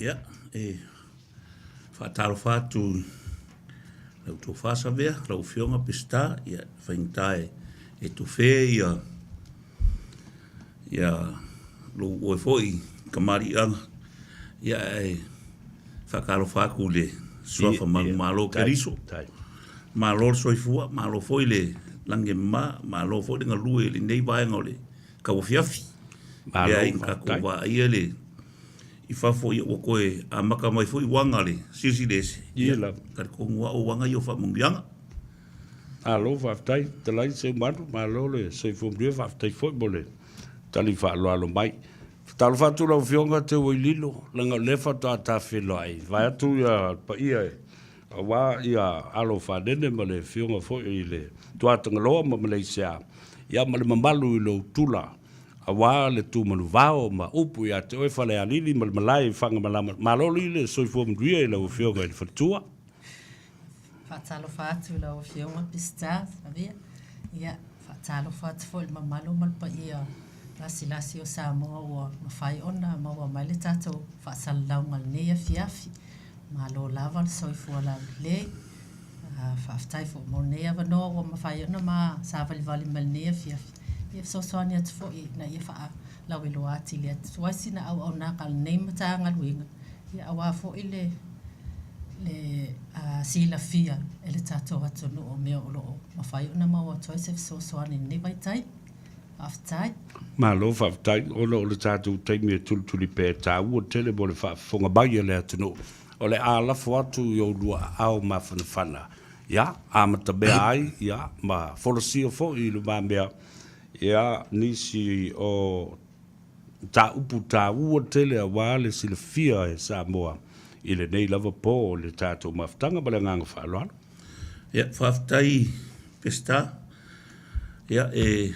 Ia, e faatalofa atu i lau tofa Savea, lau Afioga Peseta, ia, e faigata e tofe ia ia lou oe foi tamaliiaga, ia ae faatalofa atu i le suafa manumalo o Keriso. Malo le soifua, malo foi le lagi e mama, malo foi le galue i lenei vaega o le tauafiafi. Lea ai na tatou vaaia le i fafo, ia ua toe amata mai foi uaga le Silisiliese, ia talitonu lava o uaga ia o faamanuiaga. Malo faafetai Fetalai Seumanu, malo le soifua manuia, faafetai foi mo le tali faaaloalo mai. Faatalofa atu lau Afioga Teuaililo, leaga o lea faatoa ta feiloai, vaeatu ia le paia e aua ia alo o Fanene ma le Afioga foi i le Tuatagaloa ma Maleisea, ia ma le mamalu i lou tula, aua le Tumanuvao ma upu ia te oe Falealili ma le malae i Fagamalama. Malo le soifua manuia i lau Afioga i le Faletua. Faatalofa atu i lau Afioga Peseta Savea. Ia, faatalofa atu foi i le mamalu ma le paia lasilasi o Samoa ua mafai ona maua mai le tatou faasalalauga i lenei afiafi. Malo lava le soifua laulelei. Faafetai foi mo lenei avanoa ua mafai ona ma savalivali mai i lenei afiafi e fesoasoani atu foi ina ia faalauiloa atili atu ai sina auaunaga a lenei Matagaluega Ia aua foi le silafia e le tatou atunuu o mea o lo o mafai ona maua atu ai se fesoasoani i lenei vaitaimi. Faafetai. Malo faafetai, ona o le tatou taimi e tulituli pea e taua tele mo le faafofoga mai a le atunuu. O le a lafo atu i oulua aao mafanafana, ia, amatamea ai, ia, ma folasia foi i lumamea, ia, nisi o mataupu taua tele aua le silafia e Samoa i lenei lava po o le tatou mafutaga ma le agaga faaaloalo. Ia, faafetai Peseta. Ia, e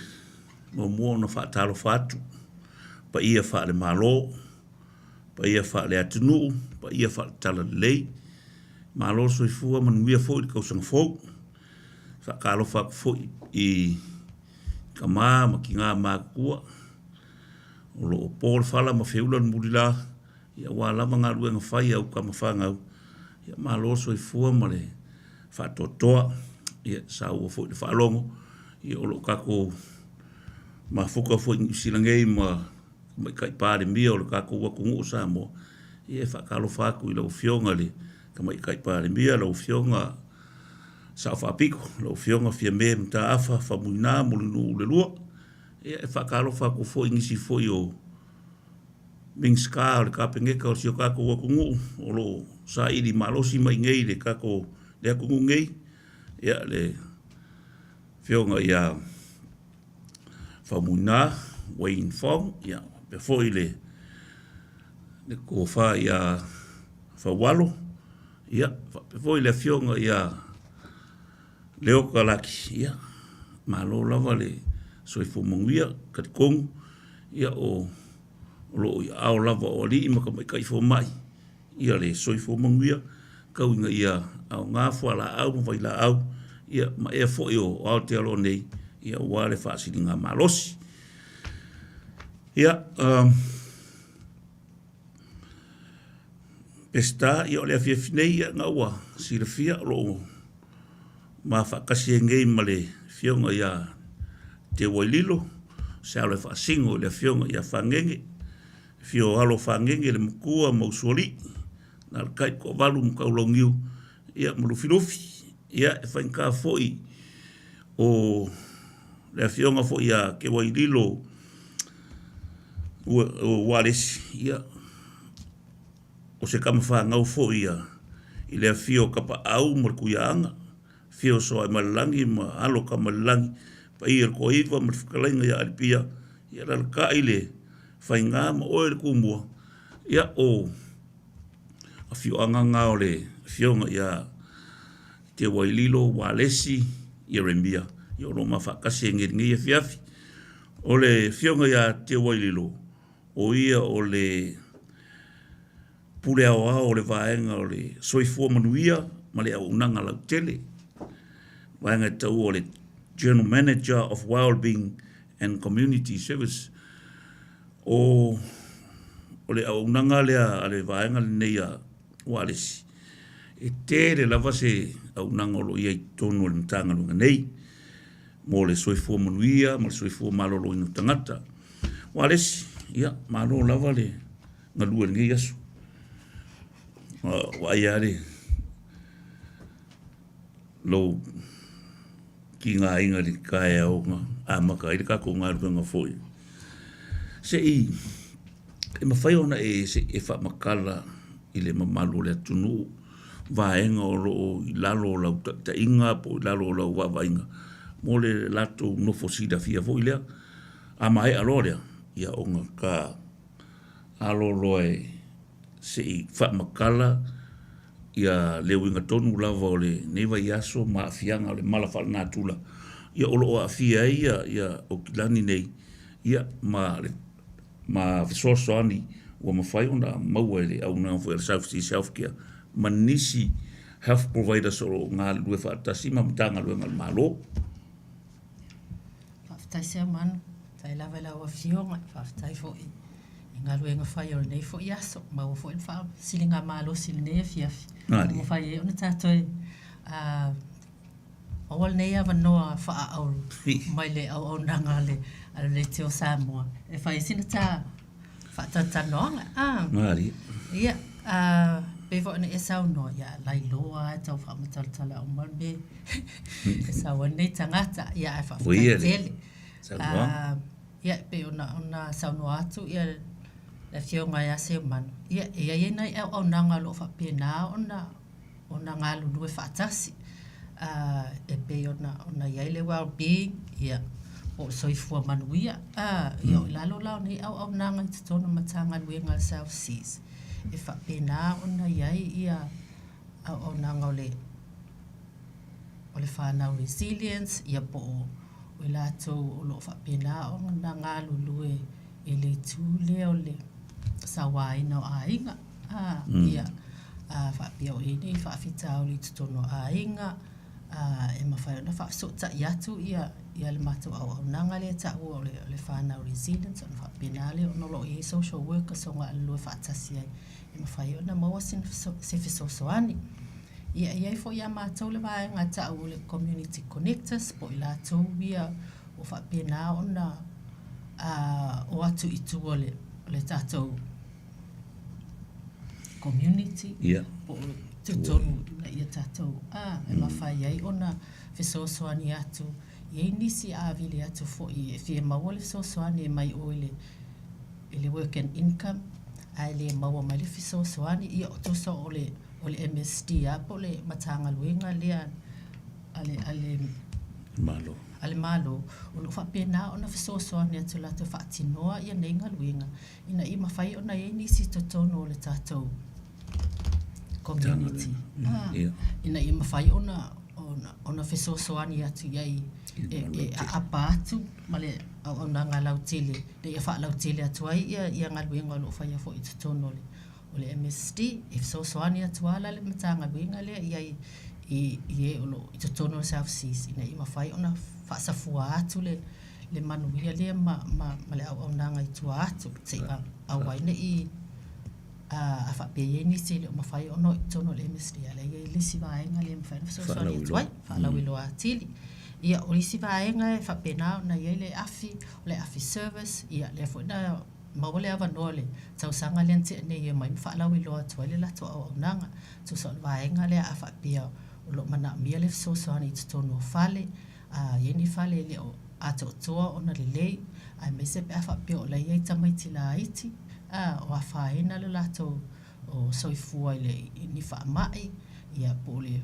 muamua ona faatalofa atu paia faale-Malo, paia faale-atunuu, paia faale-Talalelei. Malo le soifua, manuia foi le tausaga fou. Faatalofa atu foi i tama ma tina matutua o lo o po le fala ma feula le mulila aua lava galuega fai a au tama fanau. Ia malo le soifua ma le faatoatoa. Ia saua foi le faalogo ia o lo o tatou mafuta foi i Niu Sila nei ma Tamaitai Palemia o le tatou atunuu o Samoa. Ia e faatalofa atu i lau Afioga i le Tamaitai Palemia, lau Afioga Sao Faapito, lau Afioga Fiame Mataafa Faumuina Mulinuu le Lua. Ia e faatalofa atu foi i nisi foi o Minisita o le Kapeneta o si o tatou atunuu o lo o saili malosi mai i inei i le tatou le atunuu nei, ia le Afioga ia Faumuina Wayne Fong, ia faapea foi le Tofa ia Faualo, ia faapea foi le Afioga ia Leota Laki, ia malo lava le soifua manuia. E talitonu ia o lo o i aao lava o alii ma tamaitai fomai ia le soifua manuia, tau ina ia aoga fualaau ma vailaau ia ma ea foi o Aotearoa nei ia aua le faasiligamalosi. Ia, Peseta, ia o le afiafi nei ia na ua silafia o lo o ma faatasi ai nei ma le Afioga ia Teuaililo, se alo e faasino i le Afioga ia Fagege, afio o alo o Fagege le matua ma Usoalii, alaalatai Toavalu ma Taulauniu ia ma Lufilufi. Ia e faigata foi o le Afioga foi ia Teuaililo Ualesi, ia, o se tama fanau foi ia i le afio o Tapaau ma le Tuiaana, afio o Sooaemalelagi ma alo o Tamalelagi, paia i le Toaiva ma le fetalaiga ia Alipia, ia alaalatai le Faiga ma oe le Tumua, ia o afioaga na o le afioga ia Teuaililo Ualesi Ieremia, ia o lo o ma faatasi ai nei i lenei afiafi. O le afioga ia Teuaililo, o ia o le Pule Aoao o le Vaega o le Soifua Manuia ma le Auaunaga Lautele, vaega e taua o le General Manager of Wellbeing and Community Service. O o le auaunaga lea a le vaega lenei a Ualesi, e tele lava se auaunaga o lo o i ai i totonu o le Matagaluega nei mo le soifua manuia ma le soifua maloloina o tagata. Ualesi, ia, malo lava le galue i lenei aso. Ua vaai lava le lou tigaina i le taeao na amata ai le tatou galuega foi. Se i e mafai ona e se i e faamatala i le mamalu o le atunuu vaega o lo o i lalo o lau taitaiga po o i lalo o lau vaavaaiga mo le latou nofo silafia foi lea. A maea loa lea, ia ona ta alo loa e se i faamatala ia le uiga tonu lava o lenei vaiaso ma aafiaga o le mala faalenatura ia o lo o aafia ai ia Aukilani nei ia ma le ma fesoasoani ua mafai ona maua e le auaunaga foi a le South Seas Healthcare ma nisi health providers o lo o galulue faatasi ma Matagaluega a le Malo. Faafetai Seumanu, faafetai lava i lau Afioga, faafetai foi i galuega fai o lenei foi aso, maua foi le faasiligamalosi i lenei afiafi ua mafai ai ona tatou maua lenei avanoa faaauro mai le auaunaga a le Leitio Samoa e fai ai sina ta faatalatalanoaga. Ia, pei foi ona e saunoa, ia lailoa lava e tau faamatalatala uma le mea e sau ai lenei tagata, ia ae faafetai tele. Ia, e pei ona saunoa atu ia le Afioga ia Seumanu, ia e i ai nai auaunaga o lo o faapena ona galulue faatasi e pei ona i ai le well-being ia po o le soifua manuia. Ia o i lalo la o nei auaunaga i totonu o Matagaluega a le South Seas, e faapena ona i ai ia auaunaga o le o le fanau resilience ia po o i latou o lo o faapena ona galulue i le itu lea o le sauaina o aiga. Ia, a faapea o i ai ni faafitauli i totonu o aiga, e mafai ona faafesootai atu ia le matou auaunaga lea e taua o le fanau resilience ona faapena lea ona o lo o i ai social workers o galulue faatasi ai e mafai ona maua se fesoasoani. Ia, e i ai foi ia matou le vaega e tau o le community connectors po o i latou ia ua faapena ona o atu i tua o le tatou community po o totonu ina ia tatou e mafai ai ona fesoasoani atu. E i ai nisi a vili atu foi e fia maua le fesoasoani mai o i le work and income ae le maua mai le fesoasoani, ia tusa o le MSD lava po o le Matagaluega lea a le Malo. A le Malo o lo o faapena ona fesoasoani atu latou e faatinoa nei galuega ina ia mafai ona i ai nisi i totonu o le tatou community ina ia mafai ona fesoasoani atu i ai e aapa atu ma le auaunaga lautele ina ia faalautele atu ai ia galuega o lo o faia foi i totonu o le MSD. E fesoasoani atu lava la le Matagaluega lea i ai i e o lo o i totonu o le South Seas ina ia mafai ona faasafua atu le manuia lea ma le auaunaga i tua atu seia auai ne i a faapea e i ai nisi e le o mafai ona o i totonu o le MSD, a o la e i ai le isi vaega lea e mafai ona fesoasoani atu ai, faalauiloa atili. Ia, o isi vaega e faapena ona i ai le afi, o le afi service, ia lea foi na maua le avanoa i le tausaga lea na tea nei e omai ma faalauiloa atu ai le latou auaunaga. Tusa o le vaega lea a faapea o lo o manaomia le fesoasoani i totonu o fale, a i ai ni fale e le o atoatoa ona lelei, aemaise pe a faapea o la e i ai tamaiti laiti, a, o afaina le latou soifua i ni faamai, ia po o le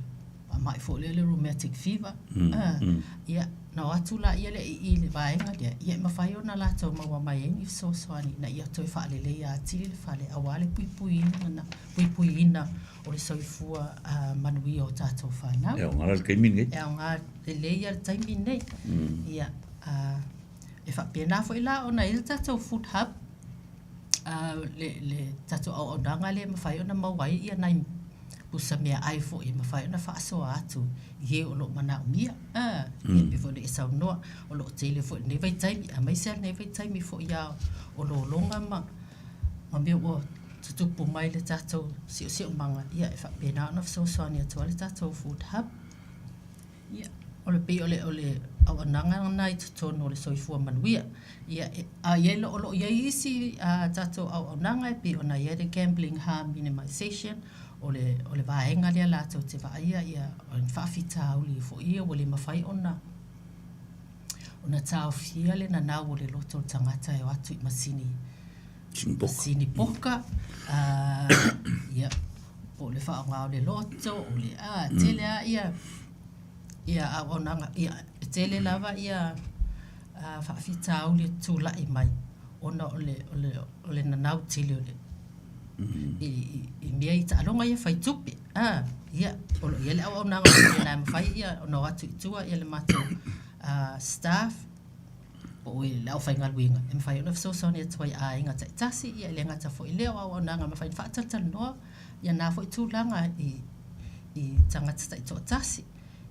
faamai foi lea o le rheumatic fever, a, ia, ona o atu lea i i le vaega lea, ia e mafai ona latou maua mai ai ni fesoasoani ina ia toe faaleleia atili le fale aua le puipuiina o le soifua manuia o tatou fanau. E aoga la le taimi lenei. E aoga lelei lava le taimi lenei. Ia, e faapena foi la ona i ai le tatou food hub, le tatou auaunaga lea e mafai ona maua ai nai pusa meaai foi e mafai ona faasoa atu i e o lo o manaomia. E pei foi ona e saunoa, o lo o tele foi i lenei vaitaimi, aemaise lava lenei vaitaimi foi o lologa ma... ma mea ua tutupu mai le tatou siosiomaga, ia e faapena ona fesoasoani atu ai le tatou Food Hub. Ia, o le pei o le o le auaunaga lena i totonu o le soifua manuia. Ia, a i ai o lo o i ai isi a tatou auaunaga e pei ona i ai le Gambling Harm Minimization, o le o le vaega lea latou te vaaia ia faafitauli foi ia ua le mafai ona ona taofia le nanau o le loto o le tagata e o atu i masini masini poka, ia, po o le faaaoga o le loto, o le a, tele lava ia ia auaunaga, ia, e tele lava ia faafitauli e tulai mai ona o le o le o le nanau tele o le i mea i taaloga ia fai tupe, a, ia, o lo o i ai le auaunaga faapena e mafai ona o atu i tua le matou staff po o le aufaigaluega e mafai ona fesoasoani atu ai i aiga taitasi, ia e le gata foi i lea o auaunaga e mafai ona faatalatalanoa ia na foi tulaga i tagata taitoatasi.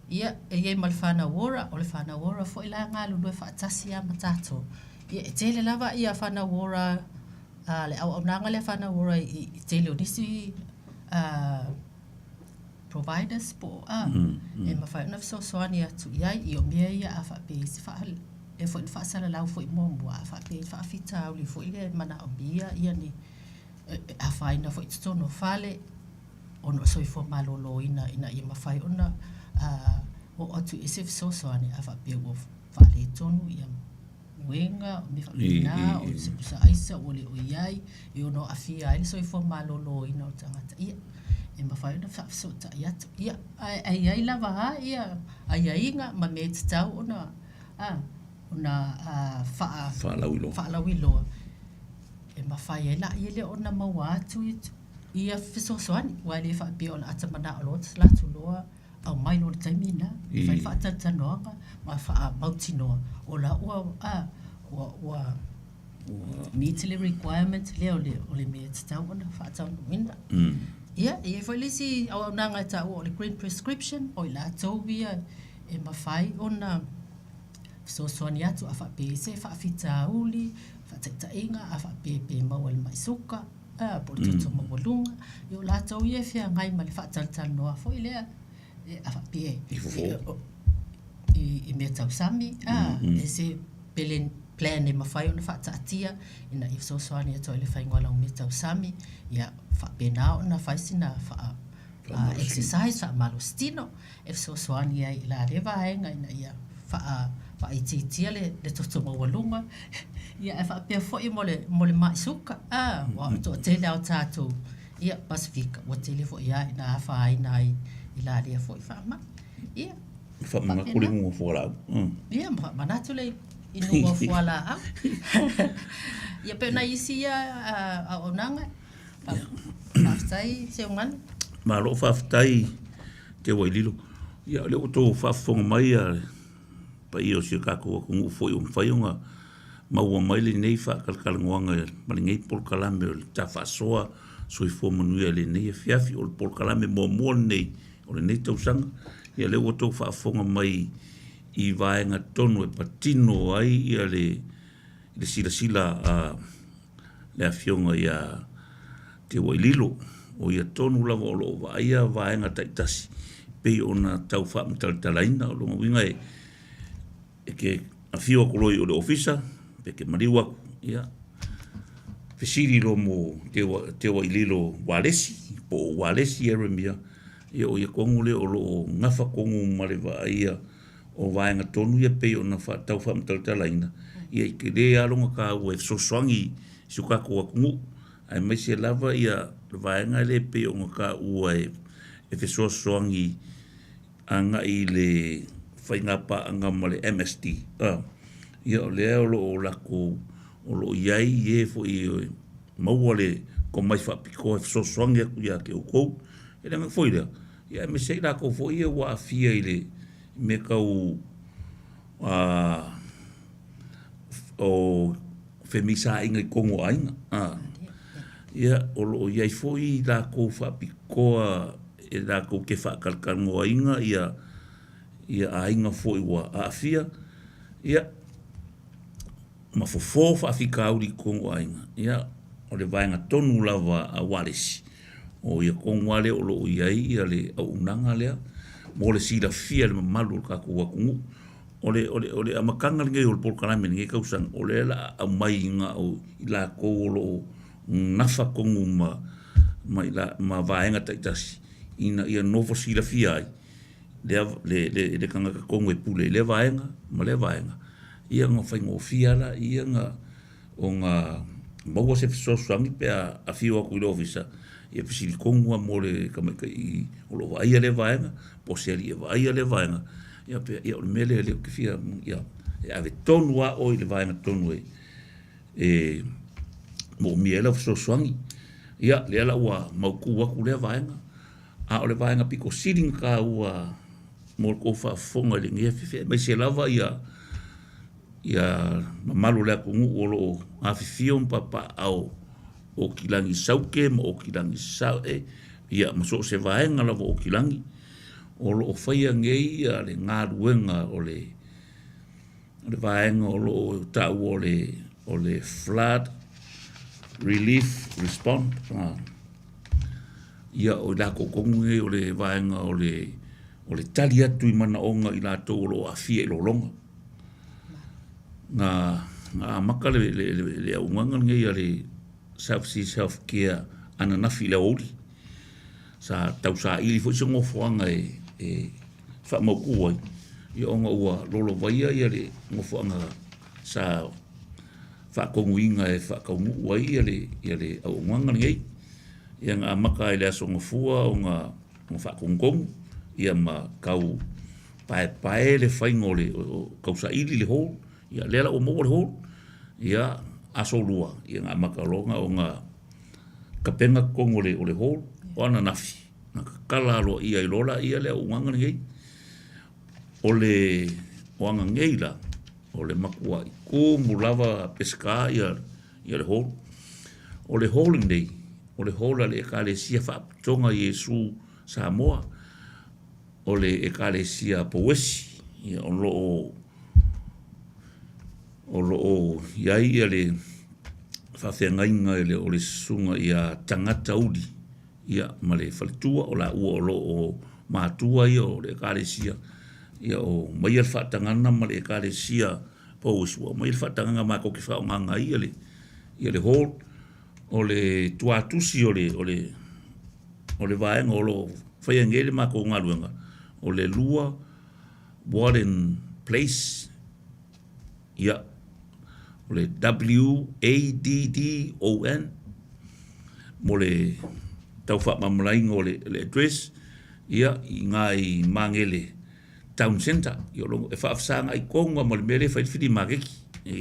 Ia, e i ai ma le whānau ora, o le whānau ora foi la e galulue faatasi lava ma tatou. Ia, e tele lava ia whānau ora, le auaunaga lea whānau ora i tele o nisi providers po o a, e mafai ona fesoasoani atu i ai i o mea ia a faapea i se faa, lea foi na faasalalau foi muamua, a faapea i faafitauli foi lea e manaomia ia ni, e afaina foi i totonu o fale ona o soifua maloloina ina ia mafai ona oo atu i ai se fesoasoani a faapea ua faaletonu ia uega, o mea faapena, o se pusa aisa ua le o i ai, e ono aafia ai le soifua maloloina o le tagata, ia, e mafai ona faafesootai atu. Ia, ae i ai lava lava ia aiaiga ma mea e tatau ona, a, ona faa, Faalauiloa. faalauiloa e mafai ai laia lea ona maua atu ia fesoasoani, aua e le faapea o le a ta manao loa ta alu atu loa aumai loa i le taimi lena, e fai le faatalatalanoaga ma faamautinoa o la ua, a, ua, ua meet le requirement lea o le, o le mea e tatau ona faataunuuina. Ia, e i ai foi le isi auaunaga e taua o le green prescription, o i latou ia e mafai ona fesoasoani atu a faapea e i ai se faafitauli, faataitaiga, a faapea pe maua i le mai suka, a, po o le toto maualuga, ia o latou ia e feagai ma le faatalatalanoa foi lea, a faapea i mea tau sami, a, e se plan e mafai ona faataatia ina ia fesoasoani atu ai i le faiga o mea tau sami, ia faapena ona fai sina faa exercise faamalositino e fesoasoani ai i la lea vaega ina ia faaitiitia le toto maualuga, ia ae faapea foi mo le, mo le mai suka, a, aua o le toatele lava o tatou, ia, Pasefika, ua tele foi lava ina afaina ai i la lea foi faamai. Ia, Faamanatu le faapena. inuga o fualaau. Ia, ma faamanatu le inuga o fualaau. Ia, pei o nai isi ia auaunaga. Faafetai Seumanu. Malo faafetai Tewaililo. Ia, o lea ua outou faafofoga mai a le paia o si o tatou atunuu foi ua mafai ona maua mai lenei faatalatalanoaga ma lenei polokalame o le Ta Faasoa Soifua Manuia i lenei afiafi. O le polokalame muamua lenei o lenei tausaga. Ia, o lea ua outou faafofoga mai i vaega tonu e patino ai ia le silasila a le Afioga ia Teuaililo, o ia tonu lava o lo o vaaia vaega taitasi pei ona tau faamatalatalaina. O lona uiga e, e te afio atu loa i o le ofisa, pe te maliu atu, ia, fesili loa mo Teuaililo Walesi, po o Walesi Ieremia, ia o ia tonu lea o lo o nafa tonu ma le vaaia o vaega tonu ia pei ona tau faamatalatalaina, ia e tele lava lona taua e fesoasoani i si o tatou atunuu, aemaise lava ia le vaega lea e pei ona taua e fesoasoani agai i le faiga paaga ma le MSD. Ia o lea o lo o latou, o lo o i ai e foi e maua le tomai faapitoa e fesoasoani atu ia te outou. E le gata foi i lea, ia aemaise ai latou foi ia ua aafia i le mea tau o femisaiga i totonu o aiga. Ia, o lo o i ai foi latou faapitoa e latou te faatalatalanoaina ia aiga foi ua aafia, ia, ma fofo faafitauli i totonu o aiga. Ia, o le vaega tonu lava a Ualesi, o ia tonu lava lea o lo o i ai le auaunaga lea mo le silafia e le mamalu o le tatou atunuu. O le, o le, o le amataga lenei o le polokalame i lenei tausaga, o lea o le a aumai na o i latou o lo o nafa tonu ma, ma, ma vaega taitasi ina ia nofo silafia ai lea, le, le, le tagata tonu e pule i lea vaega ma lea vaega, ia ona faigofie lava lea ona ona maua se fesoasoani pe a afio atu i le ofisa, ia fesili tonu lava mo le tamaitai o lo o vaaia lea vaega, po o se alii e vaaia lea vaega, ia faapea, ia o le mea lea ou te fia, ia, e ave tonu lava oe i le vaega tonu e e moomia ai lau fesoasoani. Ia, lea la ua mautu atu lea vaega, a o le vaega pito sili ona taua mo le tou faafofoga i lenei afiafi, aemaise lava ia ia mamalu o le atunuu o lo o afifio ma papaaao o Okilagi Saute ma Okilagi Sasae, ia ma so o se vaega lava o Okilagi, o lo o faia nei ia le galuega o le o le vaega o lo o taua o le o le Flood Relief Response, ia o i latou tonu nei o le vaega o le o le tali atu i manaoga o i latou o lo o aafia i lologa. Na na amata le le le auaunaga lenei a le South Seas Health Care ananafi i le aoauli. Sa tausaili foi se nofoaga e e faamautu ai, ia ona ua lolovaia ia le nofoaga sa faatonuina e faataunuu ai ia le ia le auaunaga lenei. Ia na amata ai i le Aso Gafua ona faatonutonu ia ma tau paepae le faiga o le tausaili le hall, ia lea la ua maua le hall. Ia Aso Lua, ia na amata loa ona tapena totonu o le o le hall. O ananafi, na tatala aloaia ai loa lea le auaunaga lenei. O le o aga nei la, o le matuai tumu lava Peseta ia ia le hall. O le hall lenei, o le hall a le Ekalesia Faapotopotoga Iesu Samoa, o le Ekalesia Pouesi, ia o lo o o lo o i ai ia le faafeagaiga o le susuga ia Tagata Uli ia ma le faletua, o laua o lo o matua ia o le Ekalesia, ia o aumaia le faatagaga ma le Ekalesia Pouesi, ua aumaia le faatagaga matou te faaaogaina ai ia le, ia le hall. O le tuatusi o le, o le, o le vaega o lo o faia nei le matou galuega, o le 2 Warden Place, ia, o le W-A-D-D-O-N, mo le tau faamalamalamaina o le, le address, ia, i ina i Magele Town Centre. Ia, o lo o, e faafesagai tonu lava ma le mea lea e fai ai le flea maketi.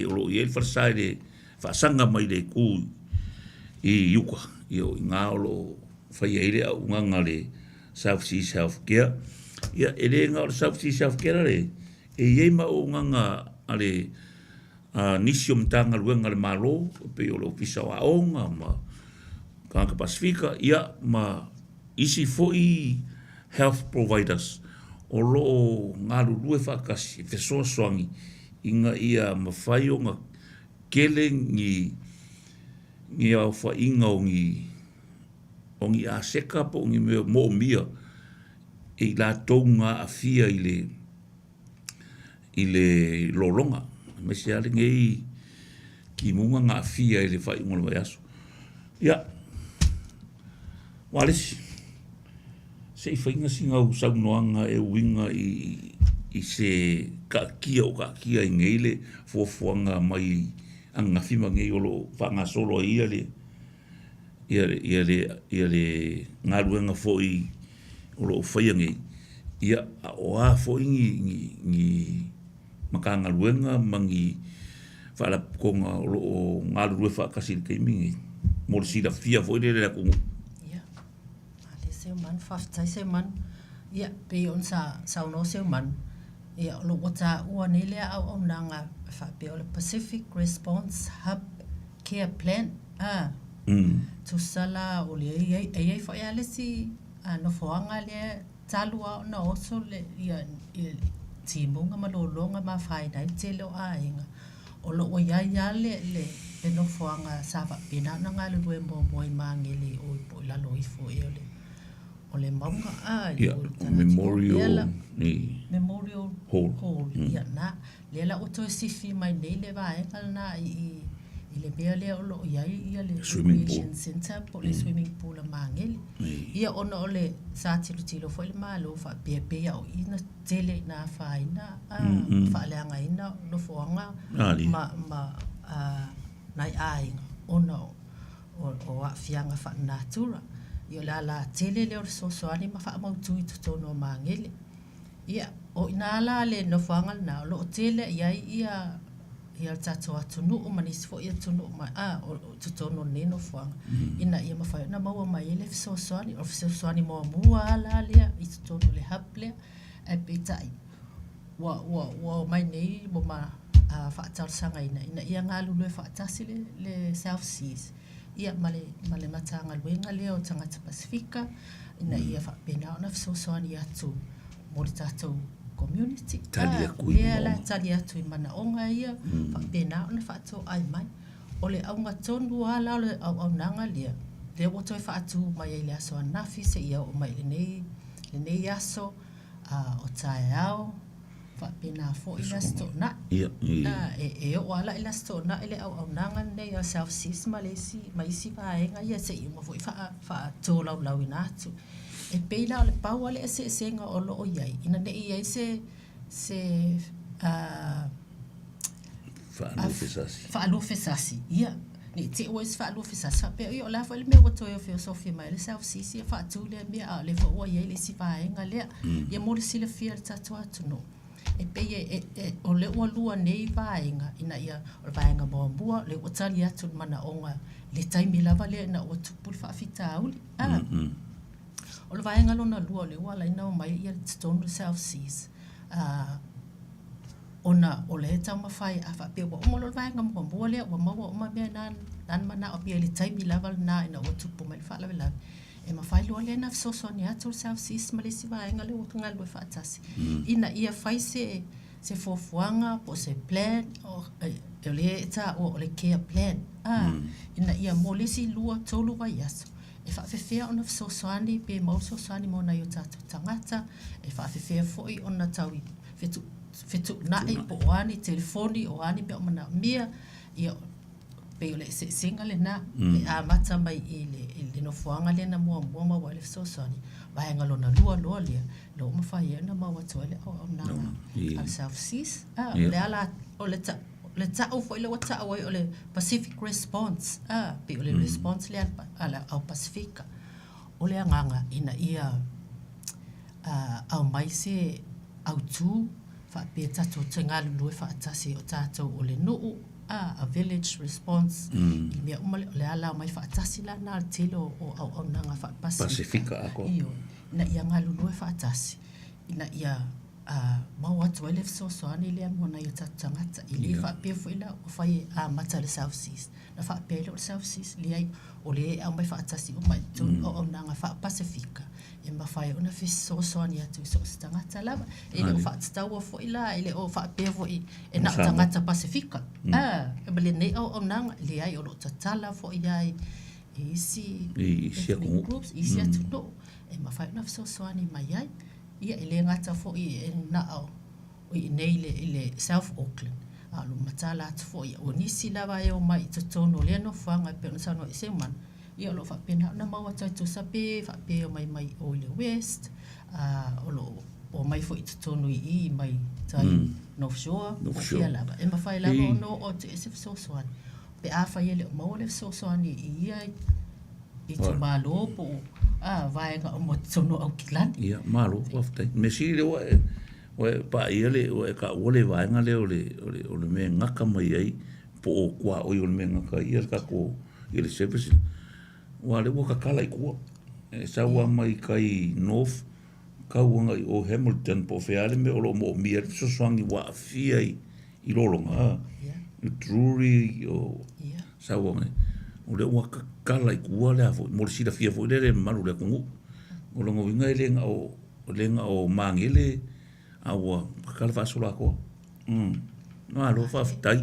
O lo o i ai le falesa i le faasaga mai le itu i uka, ia, o i ina o lo o fai ai le auaunaga a le South Seas Health Care. Ia, e le na o le South Seas Health Care le, e i ai ma auaunaga a le a nisi o Matagaluega a le Malo, e pei o le Ofisa o Aoga ma Tagata Pasefika, ia ma isi foi health providers o lo o galulue faatasi e fesoasoani ina ia mafai ona tele ni ni aofaiga o ni o ni aseta po o ni mea moomia e i latou na aafia i le i le lologa, aemaise lava lenei timuga na aafia i le faaiuga o le vaiaso. Ia, Ualesi, se i faiga sina au saunoaga e uiga i, i se taatia o taatia ai nei le fuafuaga mai ananafi ma nei o lo o faagasolo ai ia le, ia, ia le, ia le galuega foi o lo o faia nei, ia, a o a foi ni, ni, ni Matagaluega ma ni Faalapotopotoga o lo o galulue faatasi i le taimi lenei, mo le silafia foi lele e le atunuu. Ia, malie Seumanu, faafetai Seumanu. Ia, pei ona sa saunoa Seumanu, ia, o lo o ua taua nei lea auaunaga e faapea o le Pacific Response Hub Care Plan, a, tusa la o lea e i ai, e i ai foi lava le isi nofoaga lea talu lava ona oso le, ia, ia timuga ma lologa ma afaina ai le tele o aiga, o lo o i ai lava le, le. le nofoaga sa faapena ona galulue muamua i Magele i o i po o i lalo ifo ea o le o le mauga a i o i le Memorial Memorial Hall, Hall. Ia na lea la ua toe sifi mai nei le vaega lena i i i le mea lea o lo o i ai ia le Recreation Centre po o le swimming pool a Magele. Ia ona o le sa tilotilo foi le Malo faapea pei lava o i na tele ina afaina a faaleagaina nofoaga ma ma nai aiga ona o o aafiaga faalenatura. Ia o le ala tele lea o le fesoasoani ma faamautu i totonu o Magele. Ia, o i ina la le nofoaga lena o lo o tele i ai ia ia le tatou atunuu ma nisi foi atunuu ma a o totonu o lenei nofoaga ina ia mafai ona maua mai ai le fesoasoani. O le fesoasoani muamua lava la lea i totonu o le hub lea, ae peitai ua ua ua omai nei ua ma faatalosagaina ina ia galulue faatasi le le South Seas ia ma le ma le Matagaluega lea o Tagata Pasefika ina ia faapena ona fesoasoani atu mo le tatou community. Tali atu i lea la tali atu i manaoga ia faapena ona faatoai mai. O le auga tonu lava la o le auaunaga lea, lea ua toe faatu mai ai i le aso ananafi seia oo mai i lenei lenei aso o taeao faapena foi le Aso Toonai. E oo lava la i le Aso Toonai le auaunaga lenei a South Seas ma le isi ma isi vaega ia se i uma foi faatolaulaauina atu. E pei la o le pau lava le eseesega o lo o i ai, ina ne i i ai se se Faaluafesasi. Faaluafesasi, ia. Ne i te i ua i ai se faaluafesasi faapea, ia o le a foi le mea ua toe ofeosofi mai ai le South Seas ia faatu lea mea, a o lea foi ua i ai le isi vaega lea. Ia mo le silafia e le tatou atunuu, e pei e, e, o lea ua lua nei vaega ina ia, o le vaega muamua, o lea ua tali atu i le manaoga i le taimi lava lea ina ua tupu le faafitauli. A. O le vaega lona lua, o lea ua ala ai ona omai i totonu le South Seas, a, ona o lea e taumafai a faapea ua uma loa le vaega muamua lea ua maua uma mea na na manaomia i le taimi lava lena ina ua tupu mai le faalavelave, e mafai loa lea ona fesoasoani atu le South Seas ma le isi vaega lea ua galulue faatasi ina ia fai se se fuafuaga po o se plan o lea e taua o le care plan a ina ia mo le isi 2, 3 vaiaso e faafefea ona fesoasoani pe maua fesoasoani mo nai o tatou tagata, e faafefea foi ona tau fetuunai po o a ni telefoni, o a ni mea o manaomia, ia, pei o le eseesega lena e amata mai i le nofoaga lea na muamua maua ai le fesoasoani, vaega lona lua loa lea, lea ua mafai ai ona maua atu ai le auaunaga a le South Seas. O le ala, o le le ta'u foi lea ua ta'u ai o le Pacific Response, a, pei o le response lea a le ao Pasefika. O le agaga ina ia aumai se autū faapea tatou te galulue faatasi o tatou o le nuu, a, a village response i mea uma lea, o le ala omai faatasi la lena o le tele o auaunaga faa-Pasefika, ioe, ina ia galulue faatasi ina ia maua atu ai le fesoasoani lea mo nai o tatou tagata. E le faapea foi la ua fai e amata i le South Seas, ona faapea ai lea o le South Seas, leai, o lea e aumai faatasi uma i totonu auaunaga faa-Pasefika e mafai ona fesoasoani atu i so o se tagata lava. E le o faatataua foi la, e le o faapea foi e na o tagata Pasefika, ma lenei auaunaga, leai, o lo o tatala foi lava i isi ethnic groups, i isi atunuu e mafai ona fesoasoani mai ai. Ia, e le gata foi e na o i inei i le South Auckland, a o lo o mataala atu foi. O nisi lava e omai i totonu o lea nofoaga e pei ona saunoa i Seumanu, ia o lo o faapena ona maua atu ai tusa pe faapea e omai mai o i le West, a o lo o omai foi i totonu i i mai tai North Shore, po o fea lava. E mafai lava ona oo atu i ai se fesoasoani pe afai e le o maua le fesoasoani i ia itumalo po o vaega uma o totonu o Aukilani. Ia, malo, faafetai. Mea sili lea ua e, ua e paia le, ua e taua le vaega lea o le, o le, o le mea e gata mai ai, po o tuaoi o le mea e gata ai le tatou, i le service. Aua o lea ua tatala i tua. E sau lava mai tai north, tau agai i o Hamilton po o fea lava le mea o lo o moomia ai le fesoasoani ua aafia i i Lologa, i Drury, o Sauaga, o lea ua tatala i tua le a foi, mo le silafia foi lea e le mamalu o le atunuu. O lona uiga e le na o, le na o Magele, a ua tatala faasoloatoa. Malo faafetai.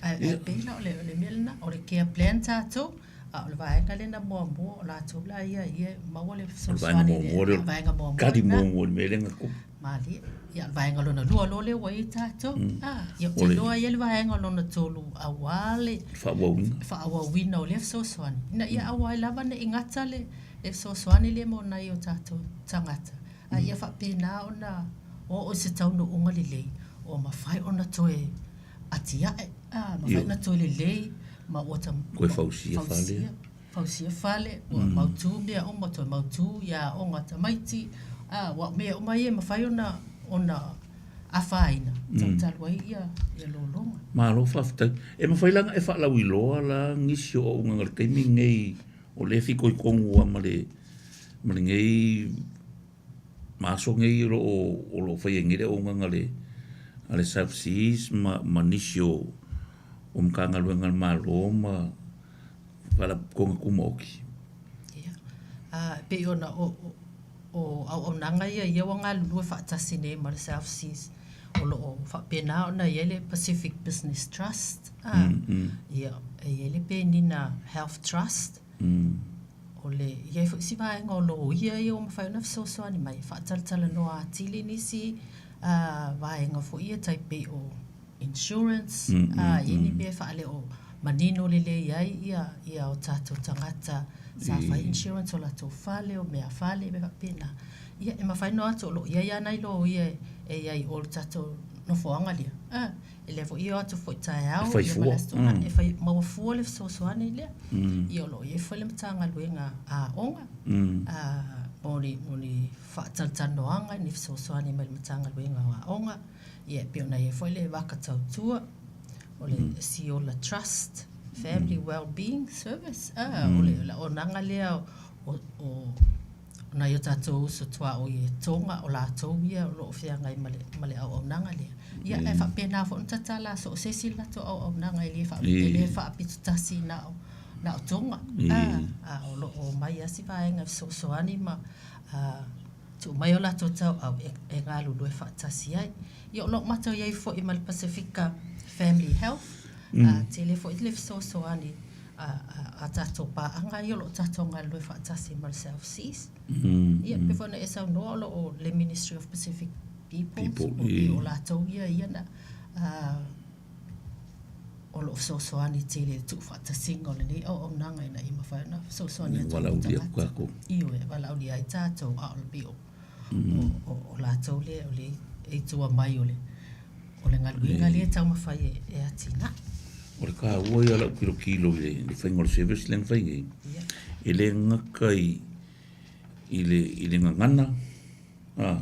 Ae ae pei la o le o le mea lena, o le care plan tatou, a o le vaega lena muamua o latou la ia ia e maua le fesoasoani i le vaega muamua lena. Tali muamua i le mea lea na tupu. Malie. Ia, o le vaega lona lua loa lea ua i ai tatou. A, ia ou te iloa e i ai le vaega lona tolu aua le faaauauina. Faaauauina o lea fesoasoani, ina ia aua ai lava ne i gata le fesoasoani lea mo nai o tatou tagata, a ia faapena ona oo i se taunuuga lelei ua mafai ona toe atiae, a, mafai ona toe lelei ma ua toe fausia fale. Fausia fale, ua mautu mea uma, toe mautu ia aoga a tamaiti, a, aua o mea uma ia e mafai ona, ona afaina talu ai ia, ia lologa. Malo faafetai. E mafai la ona e faalauiloa la nisi o auaunaga i le taimi lenei o lea e fitoitonu lava ma le, ma lenei ma aso nei o lo o, o lo o faia ai nei le auaunaga a le, a le South Seas ma, ma nisi o, o Matagaluega a le Malo ma Faalapotopotoga Tumaoti. Ia, e pei ona o, o auaunaga ia ia ua galulue faatasi nei ma le South Seas, o lo o faapena ona i ai le Pacific Business Trust, a, ia, e i ai le Penina Health Trust, o le, e i ai foi isi vaega o loia ia ua mafai ona fesoasoani mai e faatalatalanoa atili nisi vaega foi ia tai pei o insurance, a i ai ni mea e faaleo manino lelei ai ia o tatou tagata sa fai insurance o latou fale, o meafale, mea faapena. Ia, e mafai ona o atu o lo o i ai lava nai loia e i ai i o i le tatou nofoaga lea, a, e lelei foi e o atu foi i taeao E fai fua. E fai, maua fua le fesoasoani lea. Ia o lo o i ai foi le Matagaluega a Aoga, mo ni, mo ni faatalatalanoaga, ni fesoasoani mai le Matagaluega o Aoga. Ia e pei ona i ai foi le Vaka Tautua, o le Siola Trust, Family Wellbeing Service, o le auaunaga lea o, o nai o tatou uso tuaoi e Tonga, o latou ia o lo o feagai ma le, ma le auaunaga lea. Ia, ae faapena foi ona tatala so o se isi latou auaunaga e le, e le faapitotasi na o, na o Tonga. A, a o lo o omai lava si vaega e fesoasoani ma tuu mai o latou tauau e galulue faatasi ai. Ia o lo o matou i ai foi ma le Pasefika Family Health, a tele foi le fesoasoani a tatou paaga ia o lo o tatou galulue faatasi ma le South Seas. Ia pei foi ona e saunoa o lo o le Ministry of Pacific Peoples, o latou ia ia na o lo o fesoasoani tele i le tuufaatasiga o lenei auaunaga ina ia mafai ona fesoasoani atu i tagata. Ioe, e valaaulia ai tatou, a o le pei o o latou lea o lea e i tua mai o le o le galuega lea e taumafai e atinae. O le taua ia o lau tilotilo i le faiga o le service lea na fai nei, e le gata i le i le gagana, a,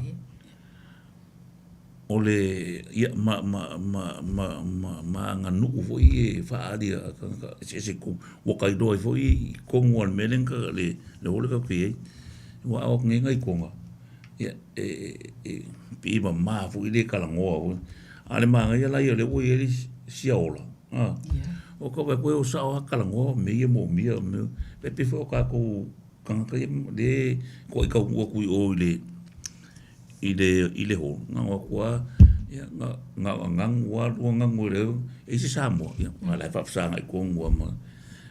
o le, ia, ma, ma, ma, ma, ma, ma aganuu foi ia e faaali a tagata eseese i totonu. Ua ta iloa ai foi i totonu lava o le mea lea na, le hall lea tatou te i ai. Aua a o atu nei nai Toga, ia, e, e, pei e mama foi le talanoa foi. A o le manaia la ia o lea ua i ai le siaola, a, o tau vaai atu e o sao lava talanoa o mea ia e moomia, e pei foi o tatou tagata ia lea e toai taunuu atu i o i le i le i le hall, na o atu lava, ia, na, na o nanu lava, lua nanu e leai, e i ai se Samoa, ia, a o la e faafesagai tonu lava ma,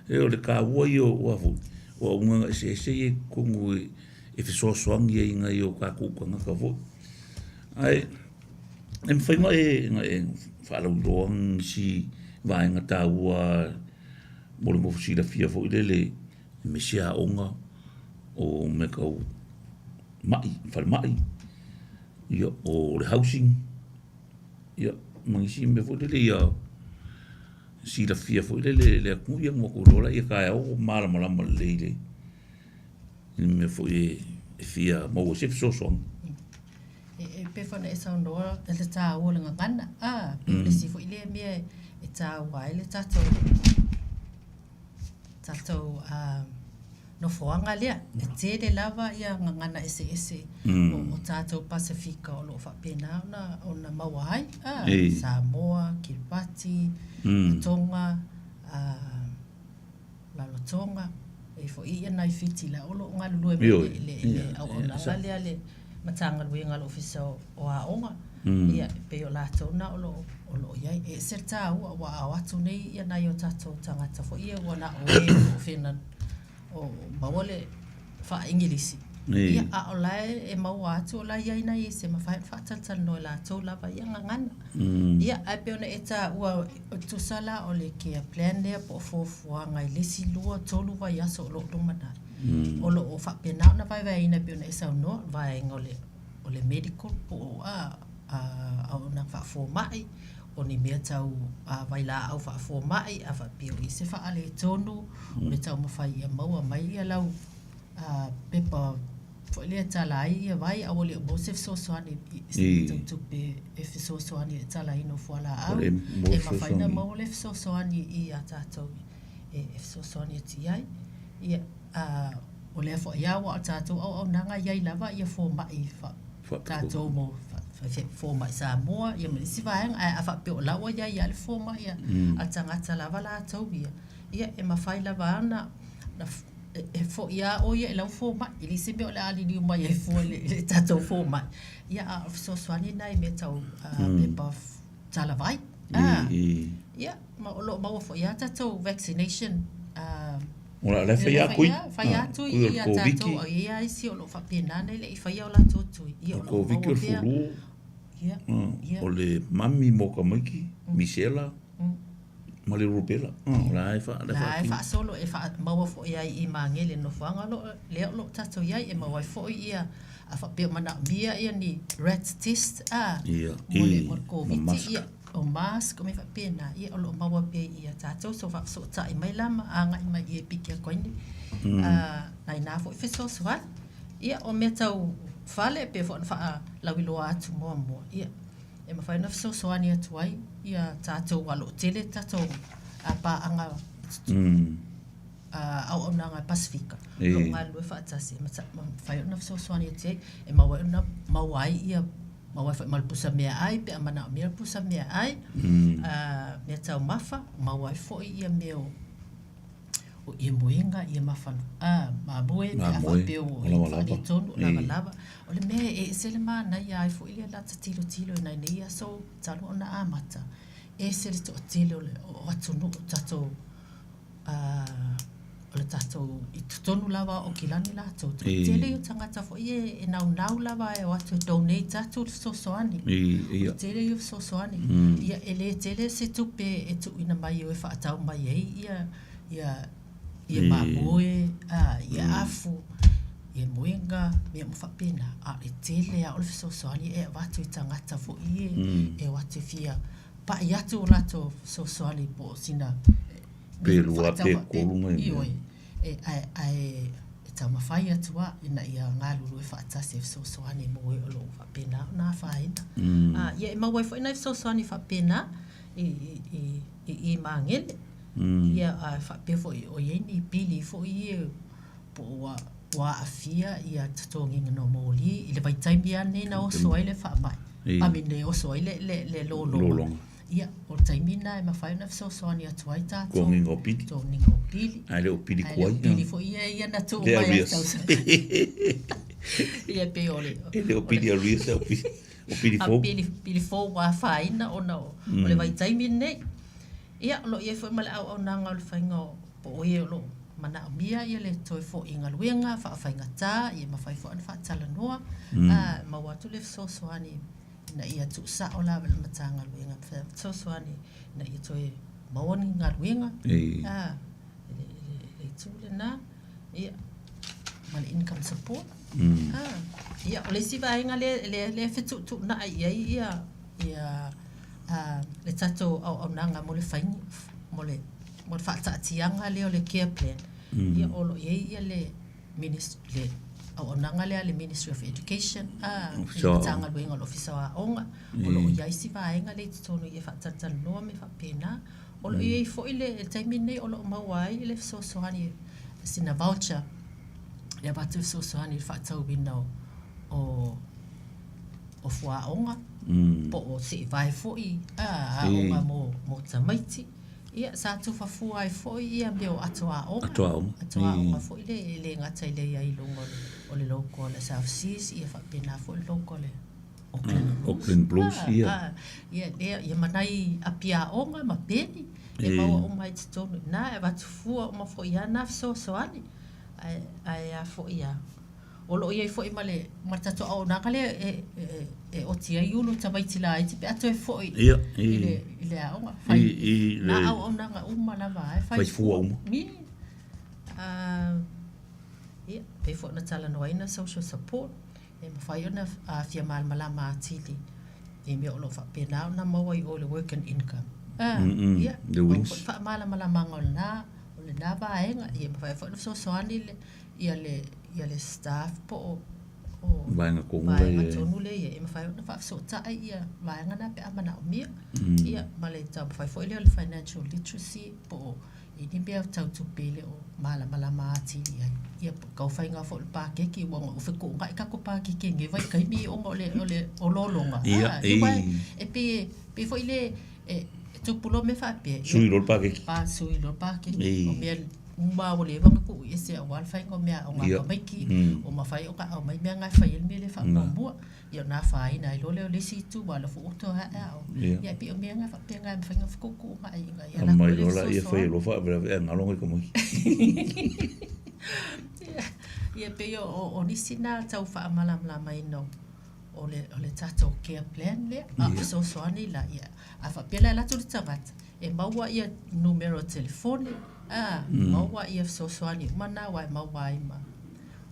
e o le taua ia o a foi, o auaunaga eseese ia i totonu e fesoasoani ai i nai o tatou tagata foi. Ae e mafai ona e, ona e faalauiloa nisi vaega taua mo le nofo silafia foi lele aemaise aoga o mea tau ma'i, falemai, ia, o le housing, ia, ma nisi mea foi lele ia silafia foi lele e le atunuu, ia ona matou iloa lea taeao ua malamalama lelei i le i le mea foi e fia maua ai se fesoasoani. E pei foi ona e saunoa i le taua o le gagana, a, pei o le isi foi lea mea e taua ai le tatou tatou nofoaga lea. E tele lava ia gagana eseese o tatou Pasefika o lo o faapena ona maua ai, Samoa, Kiribati, Tonga, Rarotonga, e i ai foi ia nai Fiti la o lo o galulue mai i le auaunaga lea a le Matagaluega a le Ofisa o Aoga. Ia, e pei o latou na o lo o o lo o i ai. E ese le taua aua a o atu nei ia nai o tatou tagata foi ia ua na o e o lo o fena o maua le faa-Igilisi, ia, a o la e maua atu o la e i ai nai isi e mafai ona faatalatalanoa e latou lava ia gagana. Ia, ae pei ona e taua, e tusa la o le care plan lea po o fuafuaga i le isi lua, tolu vaiaso o lo o lumanai, o lo o faapena ona vaevaeina e pei ona e saunoa, vaega o le o le medical po o a auaunaga faafomai, o ni mea tau vailaau faafomai, a faapea o i ai se faaletonu, o le taumafai ia maua mai ia lau pepa foi lea e tala ai ia vai, a ua le o maua se fesoasoani i se mea tau tupe e fesoasoani i le talaina o fualaau, e mafai ona maua le fesoasoani ia tatou e fesoasoani atu i ai. Ia, o lea foi lava aua o le tatou auaunaga e i ai lava ia fomai tatou mo fomai Samoa ia ma isi vaega, ae a faapea o la ua i ai lava le fomai a tagata lava latou ia, ia e mafai lava ona e foi lava ʻoe ia i lau fomai, e leai se mea o le a liliu mai ai fua i le tatou fomai, ia a o fesoasoani lena i mea tau pepa talavai. Ia, ma o lo o maua foi lava tatou vaccination. O la e fai lava tui. Fai lava tui ia tatou, e i ai lava isi o lo o faapena ona e le i faia o latou tui. Ia, o le Koviti, o le fulu, o le mami mo tamaiti, misela, ma le rubella. O la e La e faasolo, e maua foi ai i Magele nofoaga lea o lo o tatou i ai, e maua ai foi ia, a faapea o manaomia ia ni rat test a, mo le Koviti, ia, o mask, o mea faapena, ia o lo o maua pea ia tatou. So faafesootai mai la ma agai mai i e piki atu ai ni nai na foi fesoasoani. Ia, o mea tau fale, e pei foi ona faalauiloa atu muamua, ia, e mafai ona fesoasoani atu ai ia tatou aua o lo o tele tatou paaga auaunaga Pasefika o lo o galulue faatasi e mafai ona fesoasoani atu ai e maua ai ona maua ai ia maua ai foi ma le pusa meaai pe a manaomia le pusa meaai, mea taumafa, maua ai foi ia mea o o ie moega, ie mafa, mamoe pe a faapea ua faaletonu, o lavalava. O le mea e ese le manaia ai foi lea lata tilotilo i nai nei aso talu ona amata, e ese le toatele o atunuu tatou o le tatou i totonu lava o Aukilani latou, toatele ia o tagata foi ia e naunau lava e o atu e donate atu le fesoasoani. O le tele ia o fesoasoani. Ia e le tele se tupe e tuuina mai e o e faatau mai ai ia ia ia mamoe, ia afu, ia moega, mea uma faapena, a o le tele lava o le fesoasoani e avatu i tagata foi ia e o atu e fia pai atu o latou fesoasoani po o sina Pe lua pe tolu nai mea. Ioe, ae e taumafai atu lava ina ia galulue faatasi e fesoasoani mo e o lo o faapena ona afaina. Ia e maua ai foi nai fesoasoani faapena i i Magele. Ia ae faapea foi o i ai ni pili foi ia po o ua aafia ia totogiina o moli i le vaitaimi lava lenei na oso ai le faamai, I mean le oso ai le lologa. Ia, o le taimi lena e mafai ona fesoasoani atu ai tatou. Totogiina o pili. Totogiina o pili. Ae le o pili tuai. Ae le o pili foi ia ia na tuu mai i le tausaga. Ia pei o le... E le o pili arrears, o pili fou. A pili fou ua afaina ona o le vaitaimi lenei. Ia, o lo o i ai foi ma le auaunaga o le faiga o, po o e o lo o manaomia ia le toe foi i galuega faafaigata, ia mafai foi ona faatalanoa, a maua atu le fesoasoani ina ia tuusao lava i le Matagaluega e fesoasoani ina ia toe maua ni galuega, a, i le itu lena, ia, ma le income support. Ia, o le isi vaega lea e fetuutuunai i ai ia ia le tatou auaunaga mo le faiga, mo le faataatiaga lea o le care plan, ia o lo o i ai ia le le auaunaga lea a le Ministry of Education, le Matagaluega o le Ofisa o Aoga, o lo o i ai si vaega lea i totonu e faatalatalanoa mea faapena. O lo o i ai foi le taimi lenei o lo o maua ai le fesoasoani sina voucher e avatu e fesoasoani i le faatauina o o fuaaoga po o seevae foi aoga mo tamaiti. Ia, sa tufa fua ai foi ia mea o ato aoga. Ato aoga. Ato aoga foi lea e le gata i le i ai i luga o le logo a le South Seas, ia faapena foi le logo a le Auckland Blues. Auckland Blues, ia. Ia, lea, ia ma nai api aoga ma peni e maua uma ai i totonu i ina, e avatu fua uma foi i ana fesoasoani. Ae, ae a foi a, o lo o i ai foi ma le, ma le tatou auaunaga lea e, e, e oti ai ulu o tamaiti laiti pe a toe foi ia, i, i, le, i le aoga. Fai, i, i le, nā auaunaga uma lava e fai fua uma. Ia, ia, pei foi ona talanoaina social support, E mafai ona fia malamalama atili i mea o lo o faapena ona maua i o i le Work and Income. Ia, maua foi faamalamalamaga o lena, o lena vaega. Ia, e mafai foi ona fesoasoani le, ia le, ia le staff po o, o vaega tonu lea vaega tonu lea e i ai, e mafai ona faafesootai ia vaega na pe a manaomia. Ia, ma le taumafai foi lea o le financial literacy po o I ni mea tau tupe e le o malamalama atili ai. Ia kau faiga foi o le pakeke ua ona fetuunai tatou pakeke i lenei vaitaimi ona o le o le olologa. Ia, Ia aua e pei e pei foi le e tupu loa mea faapea, ia Sui loa le pakeke. Pa sui loa le pakeke. O mea uma lava ua leva ona tuu ese aua le faiga o meaaoga a tamaiti, ua mafai ona aumai mea na e fai ai le mea lea faamuamua. Ia ona afaina ai loa lea o le isi itu aua o lea foi ua toe ae aoga. Ia e pei o mea na faapena e mafai ona fetuutuunai ina ia latou Aumai loa laia fai loa faalavelave ae galo nai tamaiti. Ia e pei o nisi na tau faamalamalamaina o le o le tatou care plan lea, a o fesoasoani la ia a faapea la e alu atu le tagata e maua ia numera o telefoni, a maua ia fesoasoani uma na aua e maua ai ma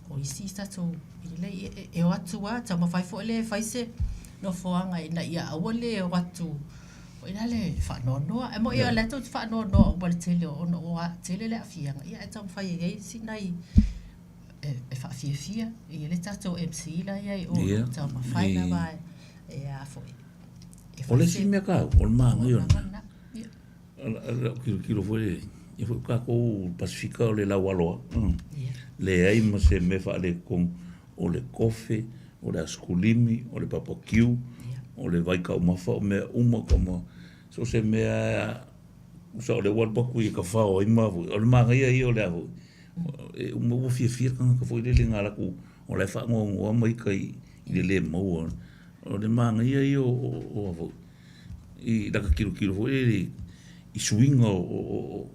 O isi tatou lelei e o atu lava, taumafai foi lea e fai se nofoaga ina ia aua le o atu foi lale e faanoanoa. E moni o lea tou te faanoanoa uma i le tele ona ua tele le aafiaga, ia ae taumafai e i ai si nai e faafiafia. E i ai le tatou MC la e i ai i o, o lo o taumafai lava e a foi, e O fai le isi se mea taua, o le manaia o auaunaga lena. Lau tilotilo foi lea, ia foi tatou Pasefika o le laualoa, leai ma se mea faaletonu, o le kofe, o le asikulimi, o le papakiu, o le vaitaumafa, o mea uma tama, so o se mea lava, tusa o lea ua alu atu i tafao ai ma foi, o le manaia ia o le a foi, e uma ua fiafia le tagata foi lele na alu atu o la e faanoanoa ma ita i le le maua. O le manaia ia o a foi, i lata tilotilo foi lele i suiga o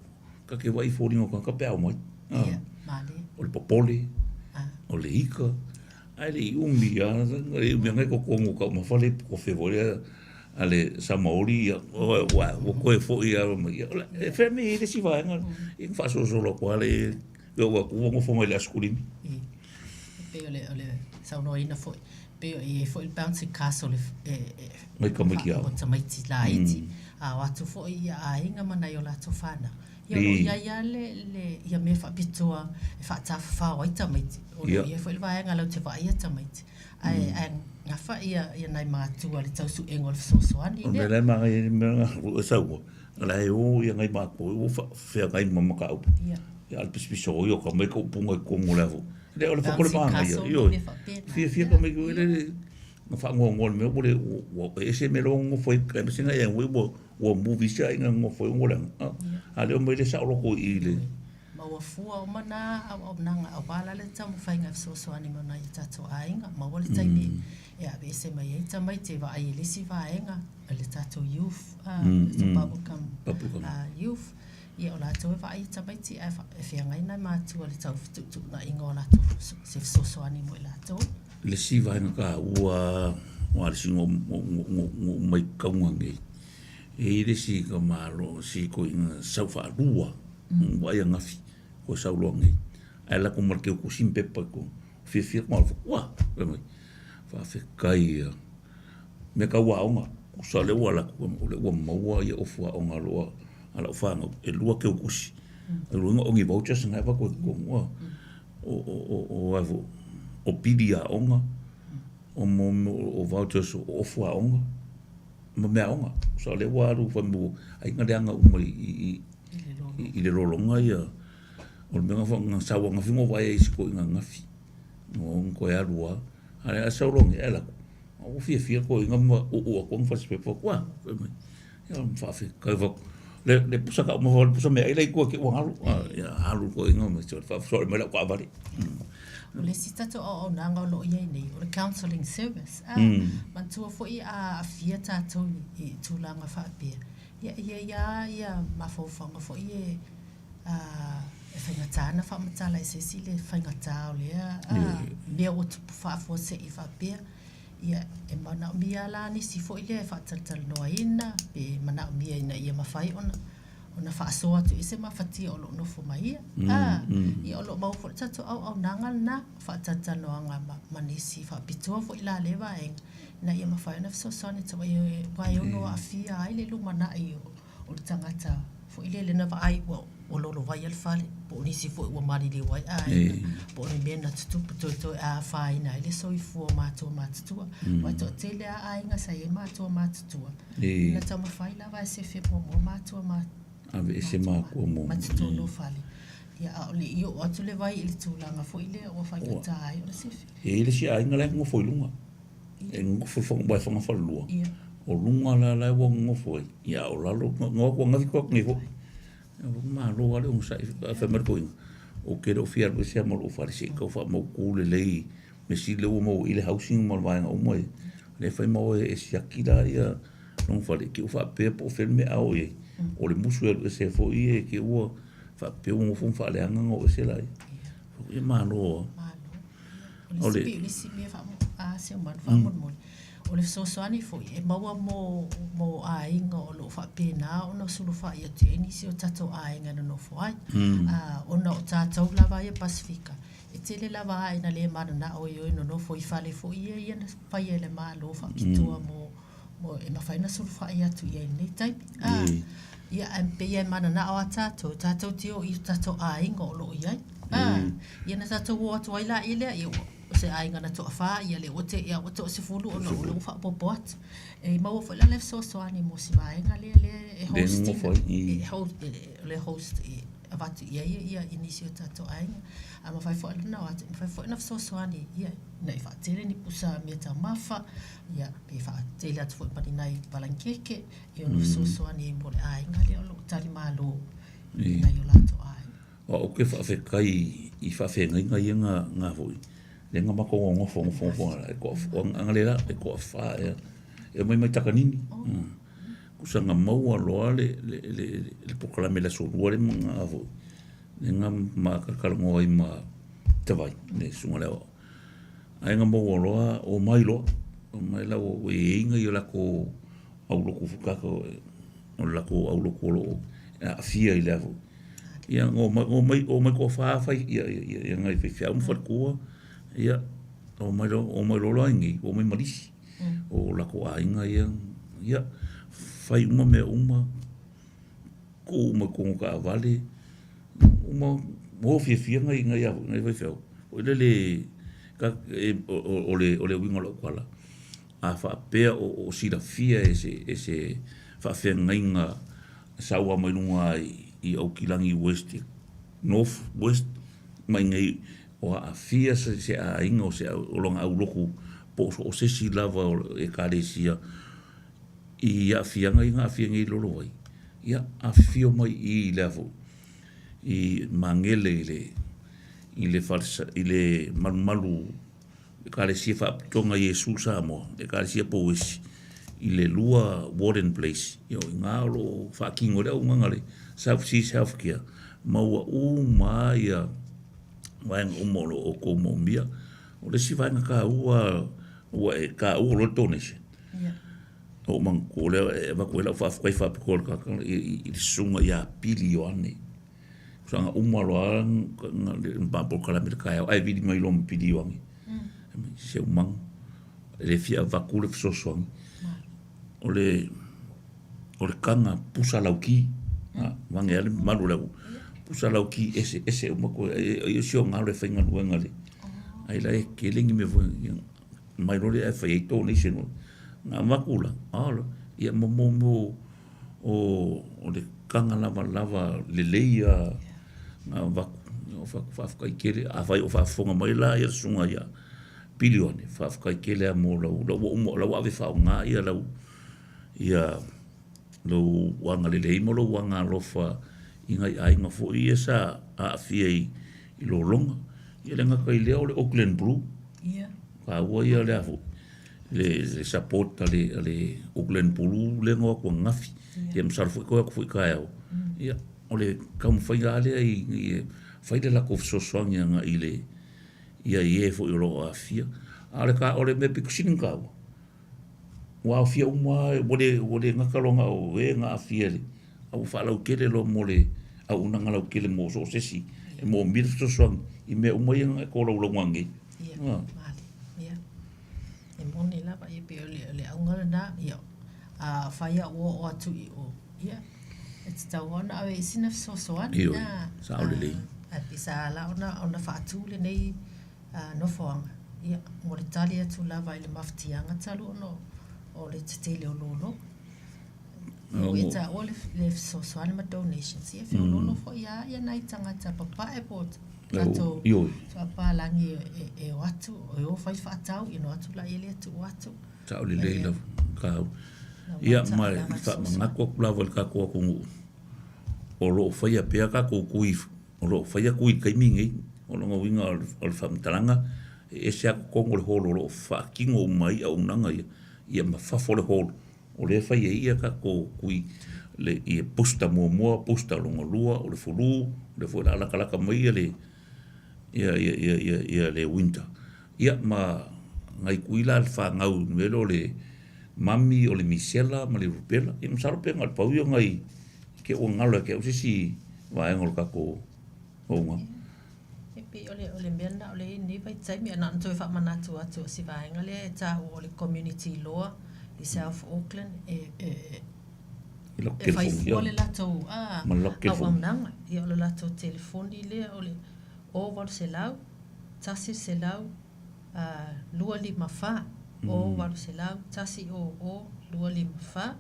ta te vaai i foliga o tagata pe a omai. Ia, malie. O le popole, o le ika, ae le i umi lava, le i umi lava na totonu o taumafa le kofe foi lea a le Samaoli, ia, ua toe foi lava mai. Ia, e fea mea e i ai le isi vaega, ia na faasolosolo atu lava le, oo atu ua nofo mai i le asikulimi. E pei o le saunoaina foi, pei e i ai foi le bouncy castle e Mai tamaiti aoga. Mo tamaiti laiti. A o atu foi ia aiga ma nai o latou fanau. Ia o lo o i ai lava le, le, ia mea faapitoa e faatafafao ai tamaiti. O lo o i ai foi le vaega latou te vaaia tamaiti. Ae, ae gafa ia, ia nai matua i le tau suega o le fesoasoani lea. O le mea la e manaia ai le mea lena ua e saunoa, o la e o ia nai matua ua feagai ma mataupu. Ia. Ia a o le pisopiso o ia o ka mai ka upuga i totonu o le a foi. Lea o le Bouncy castle ma mea faapena. Fiafia tamaiti foi lele na faanoanoa i le mea ua le ua ese mea la ua nonofo ai aemaise na ea ua ua movie isi aiga nonofo ai ua leaga a lea omai le saoloto i le Maua fua uma nā auaunaga aua la le taumafaiga e fesoasoani mo nai o tatou aiga. Maua le taimi e aveese mai ai tamaiti e vaai i le isi vaega o le tatou youth, le tatou bubblegum youth. Ia o latou e vaai i tamaiti ae e feagai nai matua i le tau fetuutuunaiga o latou se fesoasoani mo i latou. Le isi vaega taua aua le isi na ou matauina nei, e i ai le isi tamaloa si toeaina sau faalua, vaai ananafi toe sau loa nei, ae alu atu ma le teutusi ma pepa i totonu. Fiafia lou tagata, ua! Fai mai, faafetai ia mea tau aoga, tusa o lea ua alu atu o lea ua maua ia ofu aoga a lou a lau fanau, e lua teutusi. O lona uiga o ni vouchers na e avatu ai i totonu, o pili aoga, o mo o vouchers o ofu aoga ma mea aoga. Tusa o lea ua alu fai mai ai na leaga uma i le lologa ia. O le mea na sau ananafi na ou vaai ai i si toeaina ananafi, na toe alu lava, a o lea a sau loa nei ae alu atu, ua fiafia le toeaina ma uu atu ana fasipepa, ua! Fai mai, ia faafetai. Le le pusa ka uma le pusa meaai la i tua ke ua galu. Ia alu le toeaina ma faasoa mai lau taavale. O le isi tatou auaunaga o lo o i ai nei, o le counselling service. A, manatua foi a aafia tatou i tulaga faapea, ia e i ai lava ia mafaufauga foi ia e faigata ona faamatala e se isi le faigata o lea mea ua tupu faafuasei faapea. Ia, e manaomia lava la nisi foi lea e faatalatalanoaina pe manaomia ina ia mafai ona ona faasoa atu i se mafatia o lo o nofo ma ia. A, ia o lo o maua foi le tatou auaunaga lena, faatalatalanoaga ma, ma nisi faapitoa foi la lea vaega, ina ia mafai ona fesoasoani atu ai aua e ono aafia ai le lumanai o, o le tagata foi lele na vaai ua ua lolovaia le fale, po o nisi foi ua maliliu ai aiga, po o ni mea na tutupu toetoe a afaina ai le soifua o matua matutua. Aua e toatele lava aiga sa i ai matua matutua, na taumafai lava e sefe muamua matua Aveese matua muamua. Mai totonu o fale. Ia, a o le i oo atu le vai i le tulaga foi lea ua faigata ai ona sefe. E i ai le isi aiga la e nonofo i luga. E nonofo i Faga, aua e Fogafalelua. O luga la la ua nonofo ai, ia a o lalo, na o atu ananafi tuu atu nei foi. Malo lava le onosai, ae fai mai le toeaina, ou te le o fia alu ese lava ma lou fale se i tau faamautu lelei, mea sili lea ua maua i i le housing ma le vaega uma ia. Lea fai ma oe e siaki la ia lou fale, te i ua faapea po o fea le mea a o i ai, o le musu e alu ese ai foi ia te i ua faapea ua nofo ma faaleaga ona o ese laia. Ia malo lava. O le isi mea faamolemole, o le fesoasoani foi e maua mo, mo aiga o lo o faapena ona sulufai atu i ai nisi o tatou aiga e nonofo ai. Ona o tatou lava ia Pasefika, e tele lava aiga le mananao e o e nonofo i fale foi ia ia na faia e le Malo faapitoa mo e mafai ona sulufai atu i ai i lenei taimi. Ia, ae pei e mananao lava tatou, tatou te o i o tatou aiga o lo o i ai. Ia ona tatou o atu ai laia lea, ia o se aiga na toafa, ia lea ua te i ua toasefulu ona o lea ua faaopoopo atu. E maua foi la le fesoasoani mo si vaega lea lea e host ina, e host, o le host e avatu i ai ia i nisi o tatou aiga. A mafai foi ona o atu, e mafai foi ona fesoasoani ia ina ia faatele ni pusa meataumafa, ia pe faatele atu foi ma ni nai palanikeke e ono fesoasoani ai mo le aiga lea o lo o talimalo i nai o latou aiga. Aua ou te faafetai i faafeagaiga ia na na foi lea na matou nonofo nofo nofo e toa ana le la e toafa ea e omai mai Takanini. Tusa na maua loa le le le le polokalame i le aso lua lea na foi lea na ma talanoa ai ma Tavai le susuga i le aoao. Ae na maua loa omai loa, omai la ua i ai nai o latou aulotu foi tatou o le latou aulotu o lo o aafia i le a foi. Ia na omai omai omai toafa fai ia ia ia nai faifeau ma faletua, ia omai loa omai loa la i inei, omai ma lisi o latou aiga ia, ia fai uma mea uma, tuu uma i totonu o taavale, uma o fiafia nai nai a foi nai faifeau foi lele o le o le uiga o lau tala, a faapea o silafia e se e se faafeagaiga sau lava mai luga i Aukilani West, North West mai nei o aafia se aiga o se o lona aulotu po o se isi lava o le Ekalesia i aafiaga ia na aafia nei i Lolowai, ia afifio mai i i le a foi, i Magele i le i le fale i le malumalu Ekalesia Faapotopotoga Iesu Samoa, Ekalesia Pouesi i le 2 Warden Place, ia o i ina o lo o faatino ai le auaunaga a le South Seas Healthcare, maua uma lava ia vaega uma o lo o outou moomia. O le isi vaega taua ua e taua loa le donation, Ua ou manatua lea e avatu ai lau faafetai faapitoa i le tagata i le susuga ia Pili Ioane. Tusa na uma loa le ma polokalame i le taeao ae vili mai loa ma Pili Ioane. Fai mai, Seumaga, e le fia avatu le fesoasoani. O le o le taga pusa lauki, vaeane lava le mamalu o le atunuu, pusa lauki eseese uma toe, e ese ona alu e faigaluega ai la e tele ni mea foi mai loa lea ae fai ai donation na avatu la ola ia mo mo mo o o le taga lavalava lelei a na avatu o faafetai tele afai o faafofoga mai la ia le susuga ia Pili Ioane faafetai tele lava mo lau la ua uma la ua ave faaaoga ia lau ia lou agalelei ma lou agaalofa i nai aiga foi ia sa aafia i lologa. Ia le gata i lea o le Auckland Blue. Ia. Taua ia lea foi le support a le Auckland Blue lea na o atu ananafi. Ia masalo foi toe o atu foi taeao. Ia o le taumafaiga lava lea ina ia fai le latou fesoasoani agai i le ia i e foi o lo o aafia. A o le mea pito sili ona taua, ua aofia uma lava, ua le gata loa na o e na aafia i le, a ua faalautele loa mo le auaunaga lautele mo so o se isi e moomia le fesoasoani i mea uma ia na e tolaulauina nei. Ia, malie. Ia. E moni lava, ia pei o le auga lena, ia, afai lava ua oo atu i o, ia, e tatau lava ona ave i ai sina fesoasoani. Ioe, sao lelei. Ae pei sa ala ona faatu lenei nofoaga, ia, mo le tali atu lava i le mafatiaga talu ona o le tetele o lologa. Ua e taua le fesoasoani ma donations, ia e feoloolo foi lava ia nai tagata papae po o tatou faapalagi e o atu, e o fai faatau, ia ona o atu lea lea tuu atu. Sao lelei lava, tau. Ia ma e faamanatu atu lava i le tatou atunuu, o lo o faia pea tatou tui, o lo o faia tui i le taimi lenei. O lona uiga o le faamatalaga, e ese lava totonu o le hall o lo o faatino uma ai auaunaga ia, ia ma fafo o le hall, o lea e fai ai ia tatou tui, ia booster muamua, booster lona lua, o le flu, o lea foi o le a latalata mai ia le ia le winter. Ia ma nai tui la le fanau i le mea lea o le mami, o le misela ma le rubella. Ia masalo pe na o le pau ia o nai ke ua galo ia te au se isi vaega o le tatou auaunaga. E pei o le, o le mea lena o lea e i ai lenei vaitaimi, ae na ona toe faamanatu atu o si vaega lea e taua o le Community Law i South Auckland e, e, e fai fua le latou auaunaga. Ia o le latou telefoni lea o le 0800 100 254, 0800 100 254,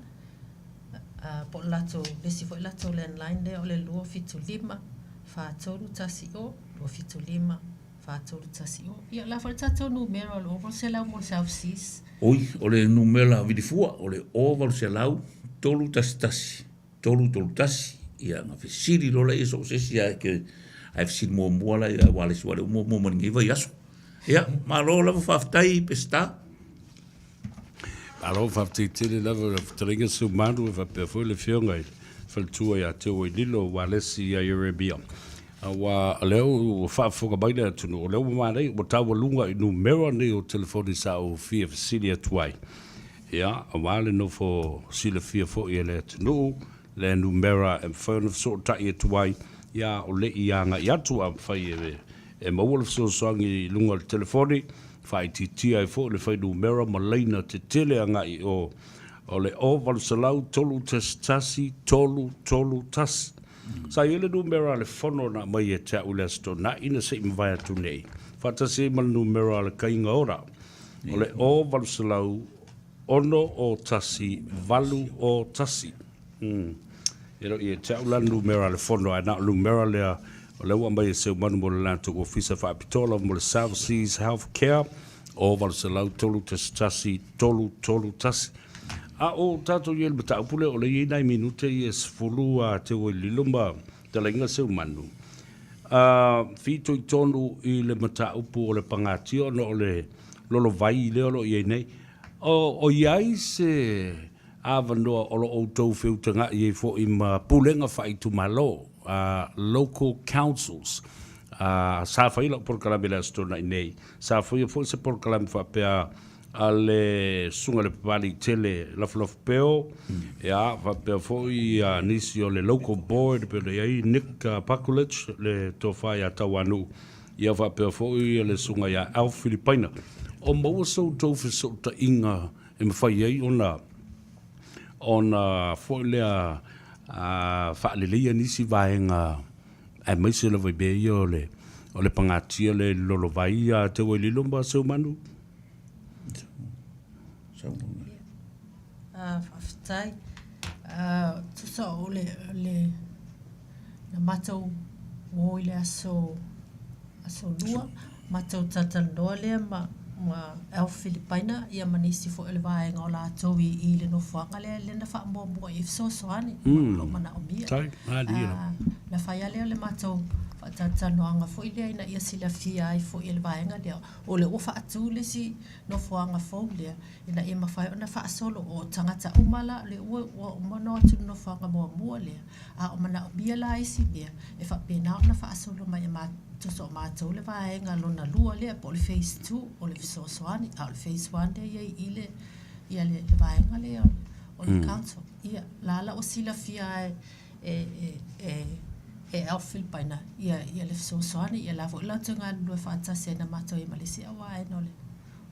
po o le latou, le isi foi latou landline lea o le 275 4310, 275 4310. Ia, o le a foi le tatou numera o le 0800 mo le South Seas? Oi, o le numera vilifua o le 0800 311 331, ia ona fesili loa lea i so o se isi ae ke ae fesili muamua la aua le isi aua lea ua muamua mai lenei vaiaso. Ia, malo lava faafetai Peseta. Malo faafetai tele lava lau fetalaiga Seumanu e faapea foi le afioga i le faletua ia Teuaililo Ualesi ia Ieremia. Aua o lea ua faafofoga mai le atunuu, o lea ua manaia, ua taualuga i numera nei o telefoni sa ou fia fesili atu ai. Ia, aua le nofo silafia foi e le atunuu le numera e mafai ona fesootai atu ai, ia a o le i agai atu a mafai e maua le fesoasoani i luga o le telefoni, faaitiitia ai foi le fuainumera ma laina tetele agai i o, o le 0800 311 331. Sa i ai le numera a le fono na aumai ia te au i le Aso Toonai na se i mavae atu nei, faatasi ai ma le numera a le Kaiga Ora, o le 0800 6 01 8 01. E le o ia te au la le numera a le fono, ae na o le numera lea o lea ua aumai e Seumanu mo le latou ofisa faapitoa lava mo le South Seas Health Care, 0800 311 331. A o tatou i ai i le mataupu lea, o lea e i ai nai minute ia e 10 a Teuaililo ma Talaiga Seumanu, a fitoitonu i le mataupu o le pagatia ona o le lolovai lea o lo o i ai nei. O, o i ai se avanoa o lo o outou feutaga'i ai foi ma pulega faaitumalo, local councils. Sa fai lau polokalame i le Aso Toonai nei, sa faia foi se polokalame faapea a le Susuga i le Papalii Tele Lafulafu Peo, ia, faapea foi nisi o le local board pei ona i ai Nick Pakulich, le tofa ia Tauanuu, ia faapea foi le Susuga ia Alf Filipaina. O maua sa outou fesootaiga e mafai ai ona ona foi lea faaleleia nisi vaega aemaise lava i mea ia o le o le pagatia lea i le lolovai ia Teuaililo ma Seumanu? Faafetai. Tusa o le le na matou o i le aso aso lua matou talatalanoa lea ma ma Elf Filipaina ia ma nisi foi o le vaega o latou i i le nofoaga lea lea na faamuamua i ai fesoasoani o lo o manaomia. Na fai lava lea o le matou faatalatalanoaga foi lea ina ia silafia ai foi e le vaega lea o lea ua faatu le isi nofoaga fou lea ina ia mafai ona faasolo. O tagata uma la lea ua uma ona o atu i le nofoaga muamua lea, a o manaomia la isi mea e faapena ona faasolo mai e tusa o matou le vaega lona lua lea po o le phase 2 o le fesoasoani, a o le phase 1 lea e i ai i le ia le vaega lea o le council. Ia, la la ua silafia e e e e Elf Filipaina ia ia le fesoasoani, ia la foi latou galulue faatasi ai na matou i ai ma le isi au vaega o le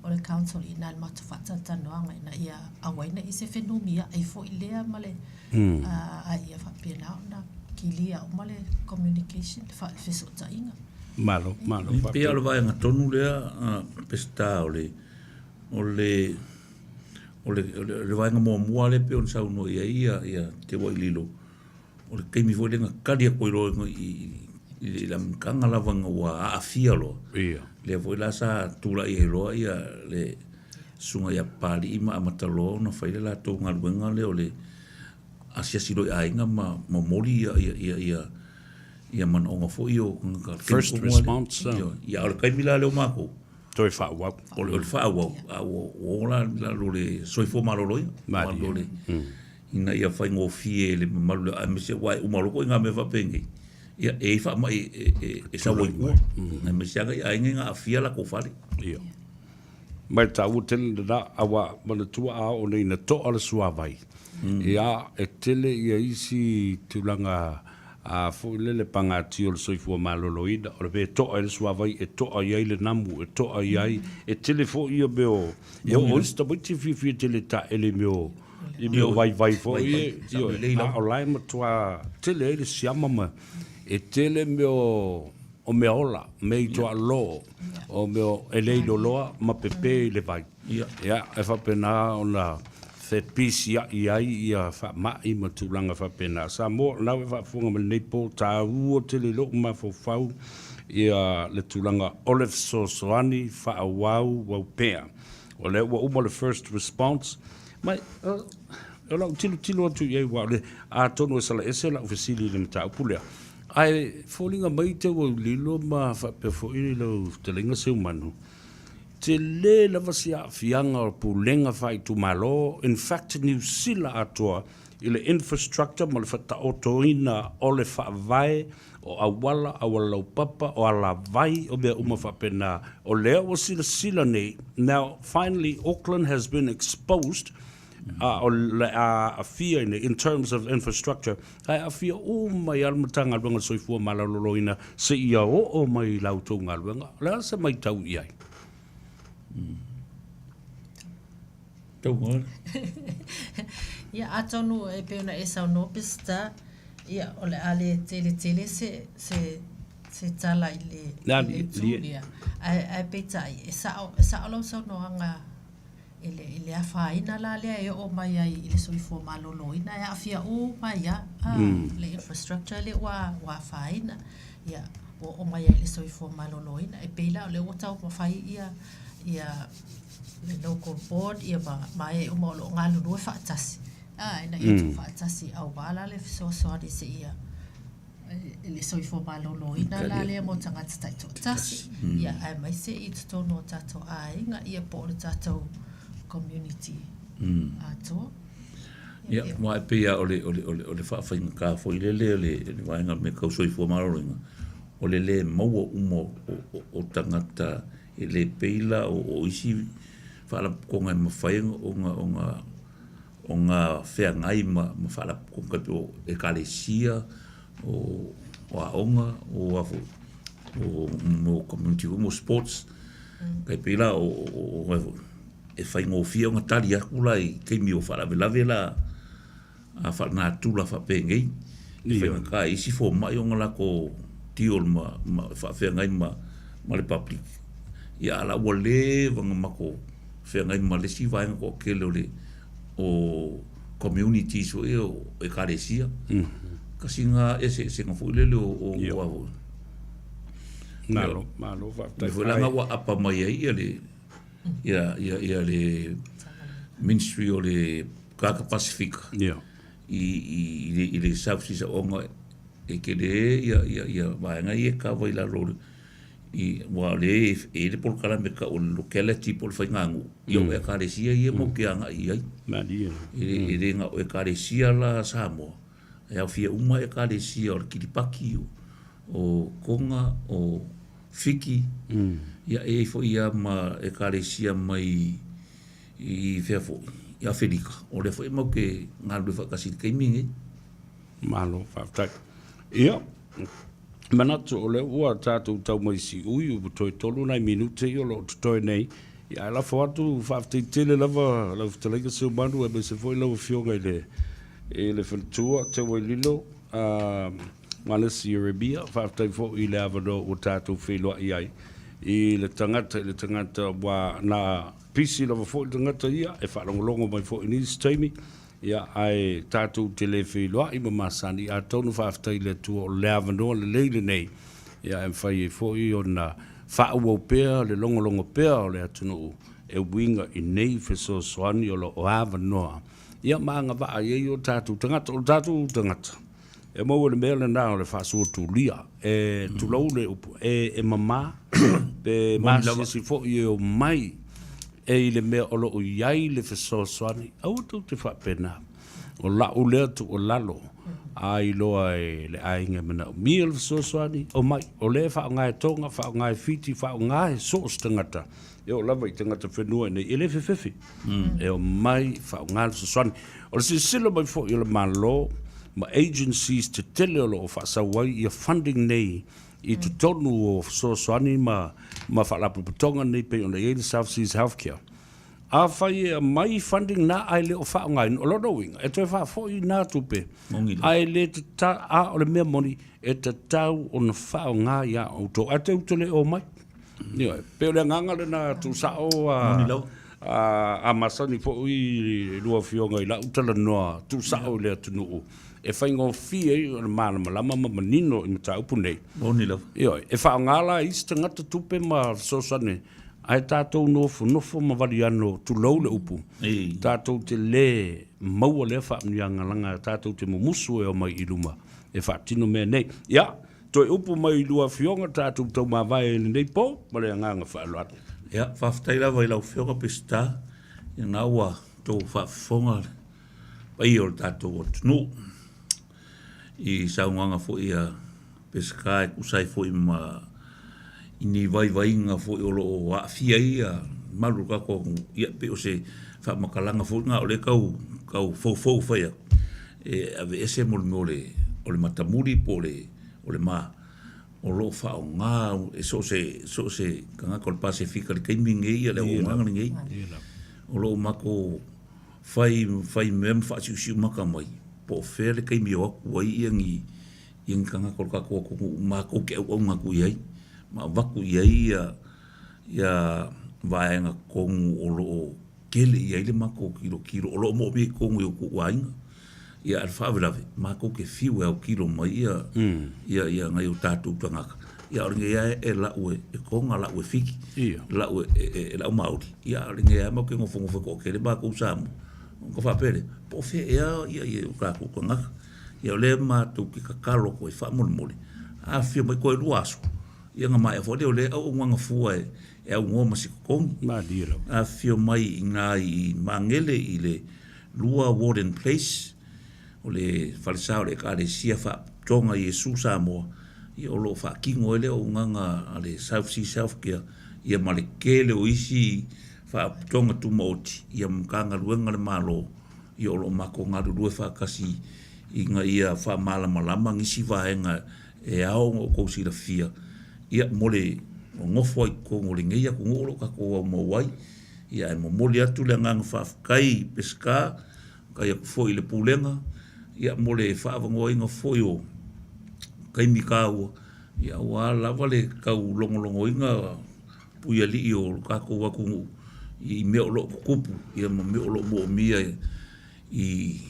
o le council i ina i le matou faatalatalanoaga ina ia aua ai ne i se fenumiai foi lea ma le a ia faapena ona kilia uma le communication, le fesootaiga. Malo, malo. E pei lava o le vaega tonu lea Peseta o le o le o le o le vaega muamua lea e pei ona saunoa i ai ia ia Teuaililo, o le taimi foi lea na tali atu ai loa i i le amataga lava ina ua aafia loa. Ia. Lea foi la sa tulai ai loa ia le susuga ia Papalii ma amata loa ona fai le latou galuega lea o le asiasi loa i aiga ma momoli ia ia ia ia ia manaoga foi o tagata. First response. Ia, a o le taimi la lea o matou, Toe faaauau. O le faaauau, a ua o la i lalo o le soifua maloloina. Malie. Le, ina ia faigofie i le mamalu lea, aemaise aua e uma loa ituaiga mea faapenei, ia e i ai faamai e, e, e sau ai tua, aemaise lava nai aiga na aafia latou fale. Ia. Ma e taua tele lena, aua manatua a oo nei ina toa le suavai, ia e tele ia isi tulaga A foi lele pagatia o le soifua maloloina, o le mea e to'a ai le suavai, e to'a i ai le namu, e to'a i ai, e tele foi ia mea o, e oo isi tamaiti e fiafia tele e taele i mea o, i mea o vaivai foi ia, ioe, a o la e matua tele ai le siama ma e tele mea o, o meaola, mea i toaalolo, o mea o, e le iloloa ma pepe i le vai. Ia, e faapena ona fepisia'i ai ia faama'i ma tulaga faapena. Samoa, o lena ua e faafofoga mai lenei po, taua tele i lou mafaufau ia le tulaga o le fesoasoani faaauau pea. O lea ua uma le first response, ma o lau tilotilo atu i ai, aua o le, atonu e sala ese lau fesili i le mataupu lea, ae foliga mai te ua lilo ma faapea foi lau fetalaiga Seumanu, Tele lava se aafiaga o pulega faaitumalo, in fact Niu Sila atoa, i le infrastructure ma le faataotoina o le faavae, o auala, auala laupapa, o alavai, o mea uma faapena. O lea ua silasila nei, now finally Auckland has been exposed, o le a aafia i nei, in terms of infrastructure, ae aafia uma ai lava le Matagaluega o le Soifua Maloloina seia oo mai i la outou galuega. O le a se matau i ai? Ia, atonu e pei ona e saunoa Peseta, ia, o le a le tele tele se, se, se tala i le, i le itu lea. Ae, ae peitai, e sao, e sao lau saunoaga I le, i le afaina la lea e oo mai ai i le soifua maloloina, e aafia uma ai lava, a, le infrastructure lea ua, ua afaina. Ia, ua oo mai ai i le soifua maloloina. E pei la o lea ua taumafai ia, ia le local board ia ma, ma e uma o lo o galulue faatasi, a, ina ia tuufaatasi aua la le fesoasoani seia i le soifua maloloina la lea mo tagata taitoatasi, ia aemaise i totonu o tatou aiga, ia po o le tatou community atoa. Ia, aua e pei lava o le, o le, o le, o le faafaigata foi lele o le, le vaega o mea tau soifua maloloina, o le le maua uma o, o, o tagata e le pei la o, o isi faalapotopotoga e mafai ona, ona, ona feagai ma faalapotopotoga e pei o ekalesia, o aoga, o a foi, o community foi, mo sports. E pei la o e faigofie ona tali atu la i taimi o faalavelave la a faalenatura faapenei. E faigata i isi fomai ona latou deal ma faafeagai ma le public. Ia a la ua leva ona matou feagai ma le isi vaega toatele o le o communities foi ia o ekalesia. Tasi lena eseesega foi lele o a foi. Malo, malo faafetai. Foi la ua apa mai ai ia le. Ia, ia, ia le Ministry o le Tagata Pasifika Ia. i, i, i le, i le South Seas ona e tele ia, ia, ia vaega ia e kava i lalo o le, i, aua o lea e i ai le polokalame e tau o le locality po o le faiganuu, ia o Ekalesia ia matou te agai i ai. Malie. E, e le na o Ekalesia la Samoa, e aofia uma Ekalesia o le Kiripati, o, o Tonga, o Fiti, ia e i ai foi lava ma Ekalesia mai i fea foi, i Afelika, o lea foi matou te galulue faatasi i le taimi lenei. Malo faafetai. Ia, manatu o lea ua tatou tau mai i siui, ua toe 3 nai minute ia o lo o totoe nei. Ia, ae lafo atu, faafetai tele lava lau fetalaiga Seumanu aemaise foi lau Afioga i le i le faletua Teuaililo, a Manase Ieremia, faafetai foi i le avanoa ua tatou feiloai ai i le tagata i le tagata ua na pisi lava foi le tagata ia e faalogologo mai foi i nisi taimi, ia ae tatou te le feiloai ma masani, atonu faafetai i le Atua o le avanoa lelei lenei ia e mafai ai foi ona faaauau pea le logologo pea o le atunuu e uiga i nei fesoasoani o lo o avanoa ia ma agavaa i ai o tatou tagata. O le tatou tagata, e maua i le mea lena o le faasuatulia, e tulou le upu, e, e mama, pe masiasi foi e omai e i le mea o lo o i ai le fesoasoani, aua tou te faapena. O lau lea tuualalo, a iloa e le aiga e manaomia le fesoasoani, omai. O lea e faaaoga e Tonga, faaaoga e Fiti, faaaoga e so o se tagata e oo lava i tagata whenua nei, e le fefefe. E omai faaaoga le fesoasoani. O le silasila mai foi o le Malo ma agencies tetele o lo o faasau ai ia funding nei i totonu o fesoasoani ma, ma faalapotopotoga nei pei ona i ai le South Seas Healthcare. Afai e aumai funding na ae le o faaaogaina, o lona uiga, e toe faafoi na tupe, ae le tata, a o le mea moni, e tatau ona faaaoga ia outou, ae tou te le omai. Ioe, pei o le agaga lena tuusao a, a, a masani foi i lua afioga i lau talanoa tuusao i le atunuu e faigofie ai ona malamalama ma manino i mataupu nei. Moni lava. Ioe, e faaaoga la e isi tagata tupe ma fesoasoani ae tatou nofonofo ma valiano, tulou le upu, tatou te le maua lea faamanuiaga leaga tatou te mumusu e omai i luma e faatino mea nei. Ia, Toe upu mai i lua afioga tatou taumavae i lenei po ma le agaga faaaloalo. Ia, faafetai lava i lau Afioga Peseta, ia na ua tou faafofoga le paia o le tatou atunuu i saunoaga foi a Peseta e tusa ai foi ma i ni vaivaiga foi o lo o aafia ai ia malu o le tatou atunuu. Ia, pei o se faamatalaga foi lena o lea e tau, tau foufou fai atu e aveese mo le mea o le, o le matamuli po o le, o le ma, o lo o faaaoga e so o se, so o se tagata o le Pasefika i le taimi lenei ia le auaunaga lenei. O lo o matou fai, fai mea ma faasiusiu maka mai po o fea le taimi e o atu ai ia ni, ia ni tagata o le tatou atunuu matou te auauna atu i ai ma avatu i ai ia, ia vaega tonu o lo o tele i ai le matou tilotilo o lo o moomia i totonu i o outou aiga. Ia, a o le faalavelave, matou te fiu e autilo mai ia, ia, ia nai o tatou tagata. Ia, a o lenei lava e lau e, e Tonga, lau e Fiti, lau e, e, e lau Maori. Ia, a o lenei lava matou te nofonofo e toatele matou Samoa. Ona ta faapea lea, po o fea ea ia, ia o tatou tagata. Ia, o lea matou te tatalo atu ai faamolemole, afifio mai toe 2 aso, ia ona maea foi lea o lea auaunaga fua e, e aunoa ma se totogi. Malie lava. Afifio mai i ina i Magele i le 2 Warden Place, o le falesa o le Ekalesia Faapotopotoga Iesu Samoa, ia o lo o faatino ai le auaunaga a le South Seas Healthcare, ia ma le tele o isi faalapotopotoga tumaoti, ia ma Matagaluega a le Malo, ia o lo o matou galulue faatasi ina ia faamalamalama nisi vaega e ao ona outou silafia, ia mo le nonofo ai i totonu o lenei atunuu o lo o tatou aumau ai. Ia ae momoli atu le agaga faafetai i Peseta, faafetai atu foi i le Pulega, ia mo le faaavanoaina foi o taimi taua, ia aua lava le tau logologoina puialii o lo tatou atunuu i mea o lo o tutupu, ia ma mea o lo o moomia i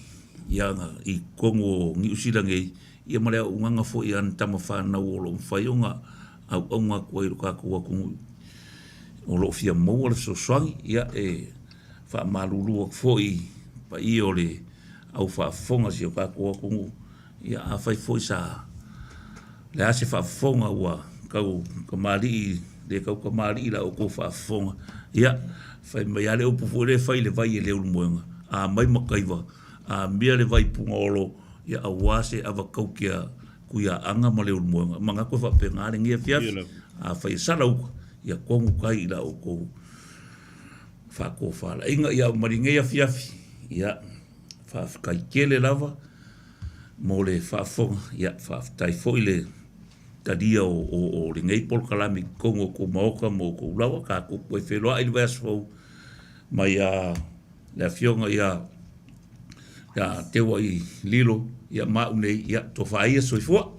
i totonu o Niu Sila nei, ia ma le auaunaga foi a ni tama fanau o lo o mafai ona auauna atu ai i lo tatou atunuu. o lo o fia maua le fesoasoani. Ia, e faamalulu atu foi i paia o le au faafofoga o si o tatou atunuu, ia afai foi sa le a se faafofoga ua tau tamalii le tau tamalii i la outou faafofoga, ia, fai mai lava le upu foi lea e fai i le vai e Leulumoega, a mai Mataiva, amia le vai Punaolo, ia aua se avatautia Tuiaana ma Leulumoega. E manatu e faapena lenei afiafi, afai e sala uta, ia tonu tai i la outou faatofalaiga. Ia ma lenei afiafi, ia, faafetai tele lava mo le faafofoga, ia faafetai foi le talia o lenei polokalame i totonu o outou maota ma outou laoa. Tatou toe feiloai i le vaiaso fou mai le Afioga ia Teuai Lilo ma au nei, ia tofa ia. Soifua.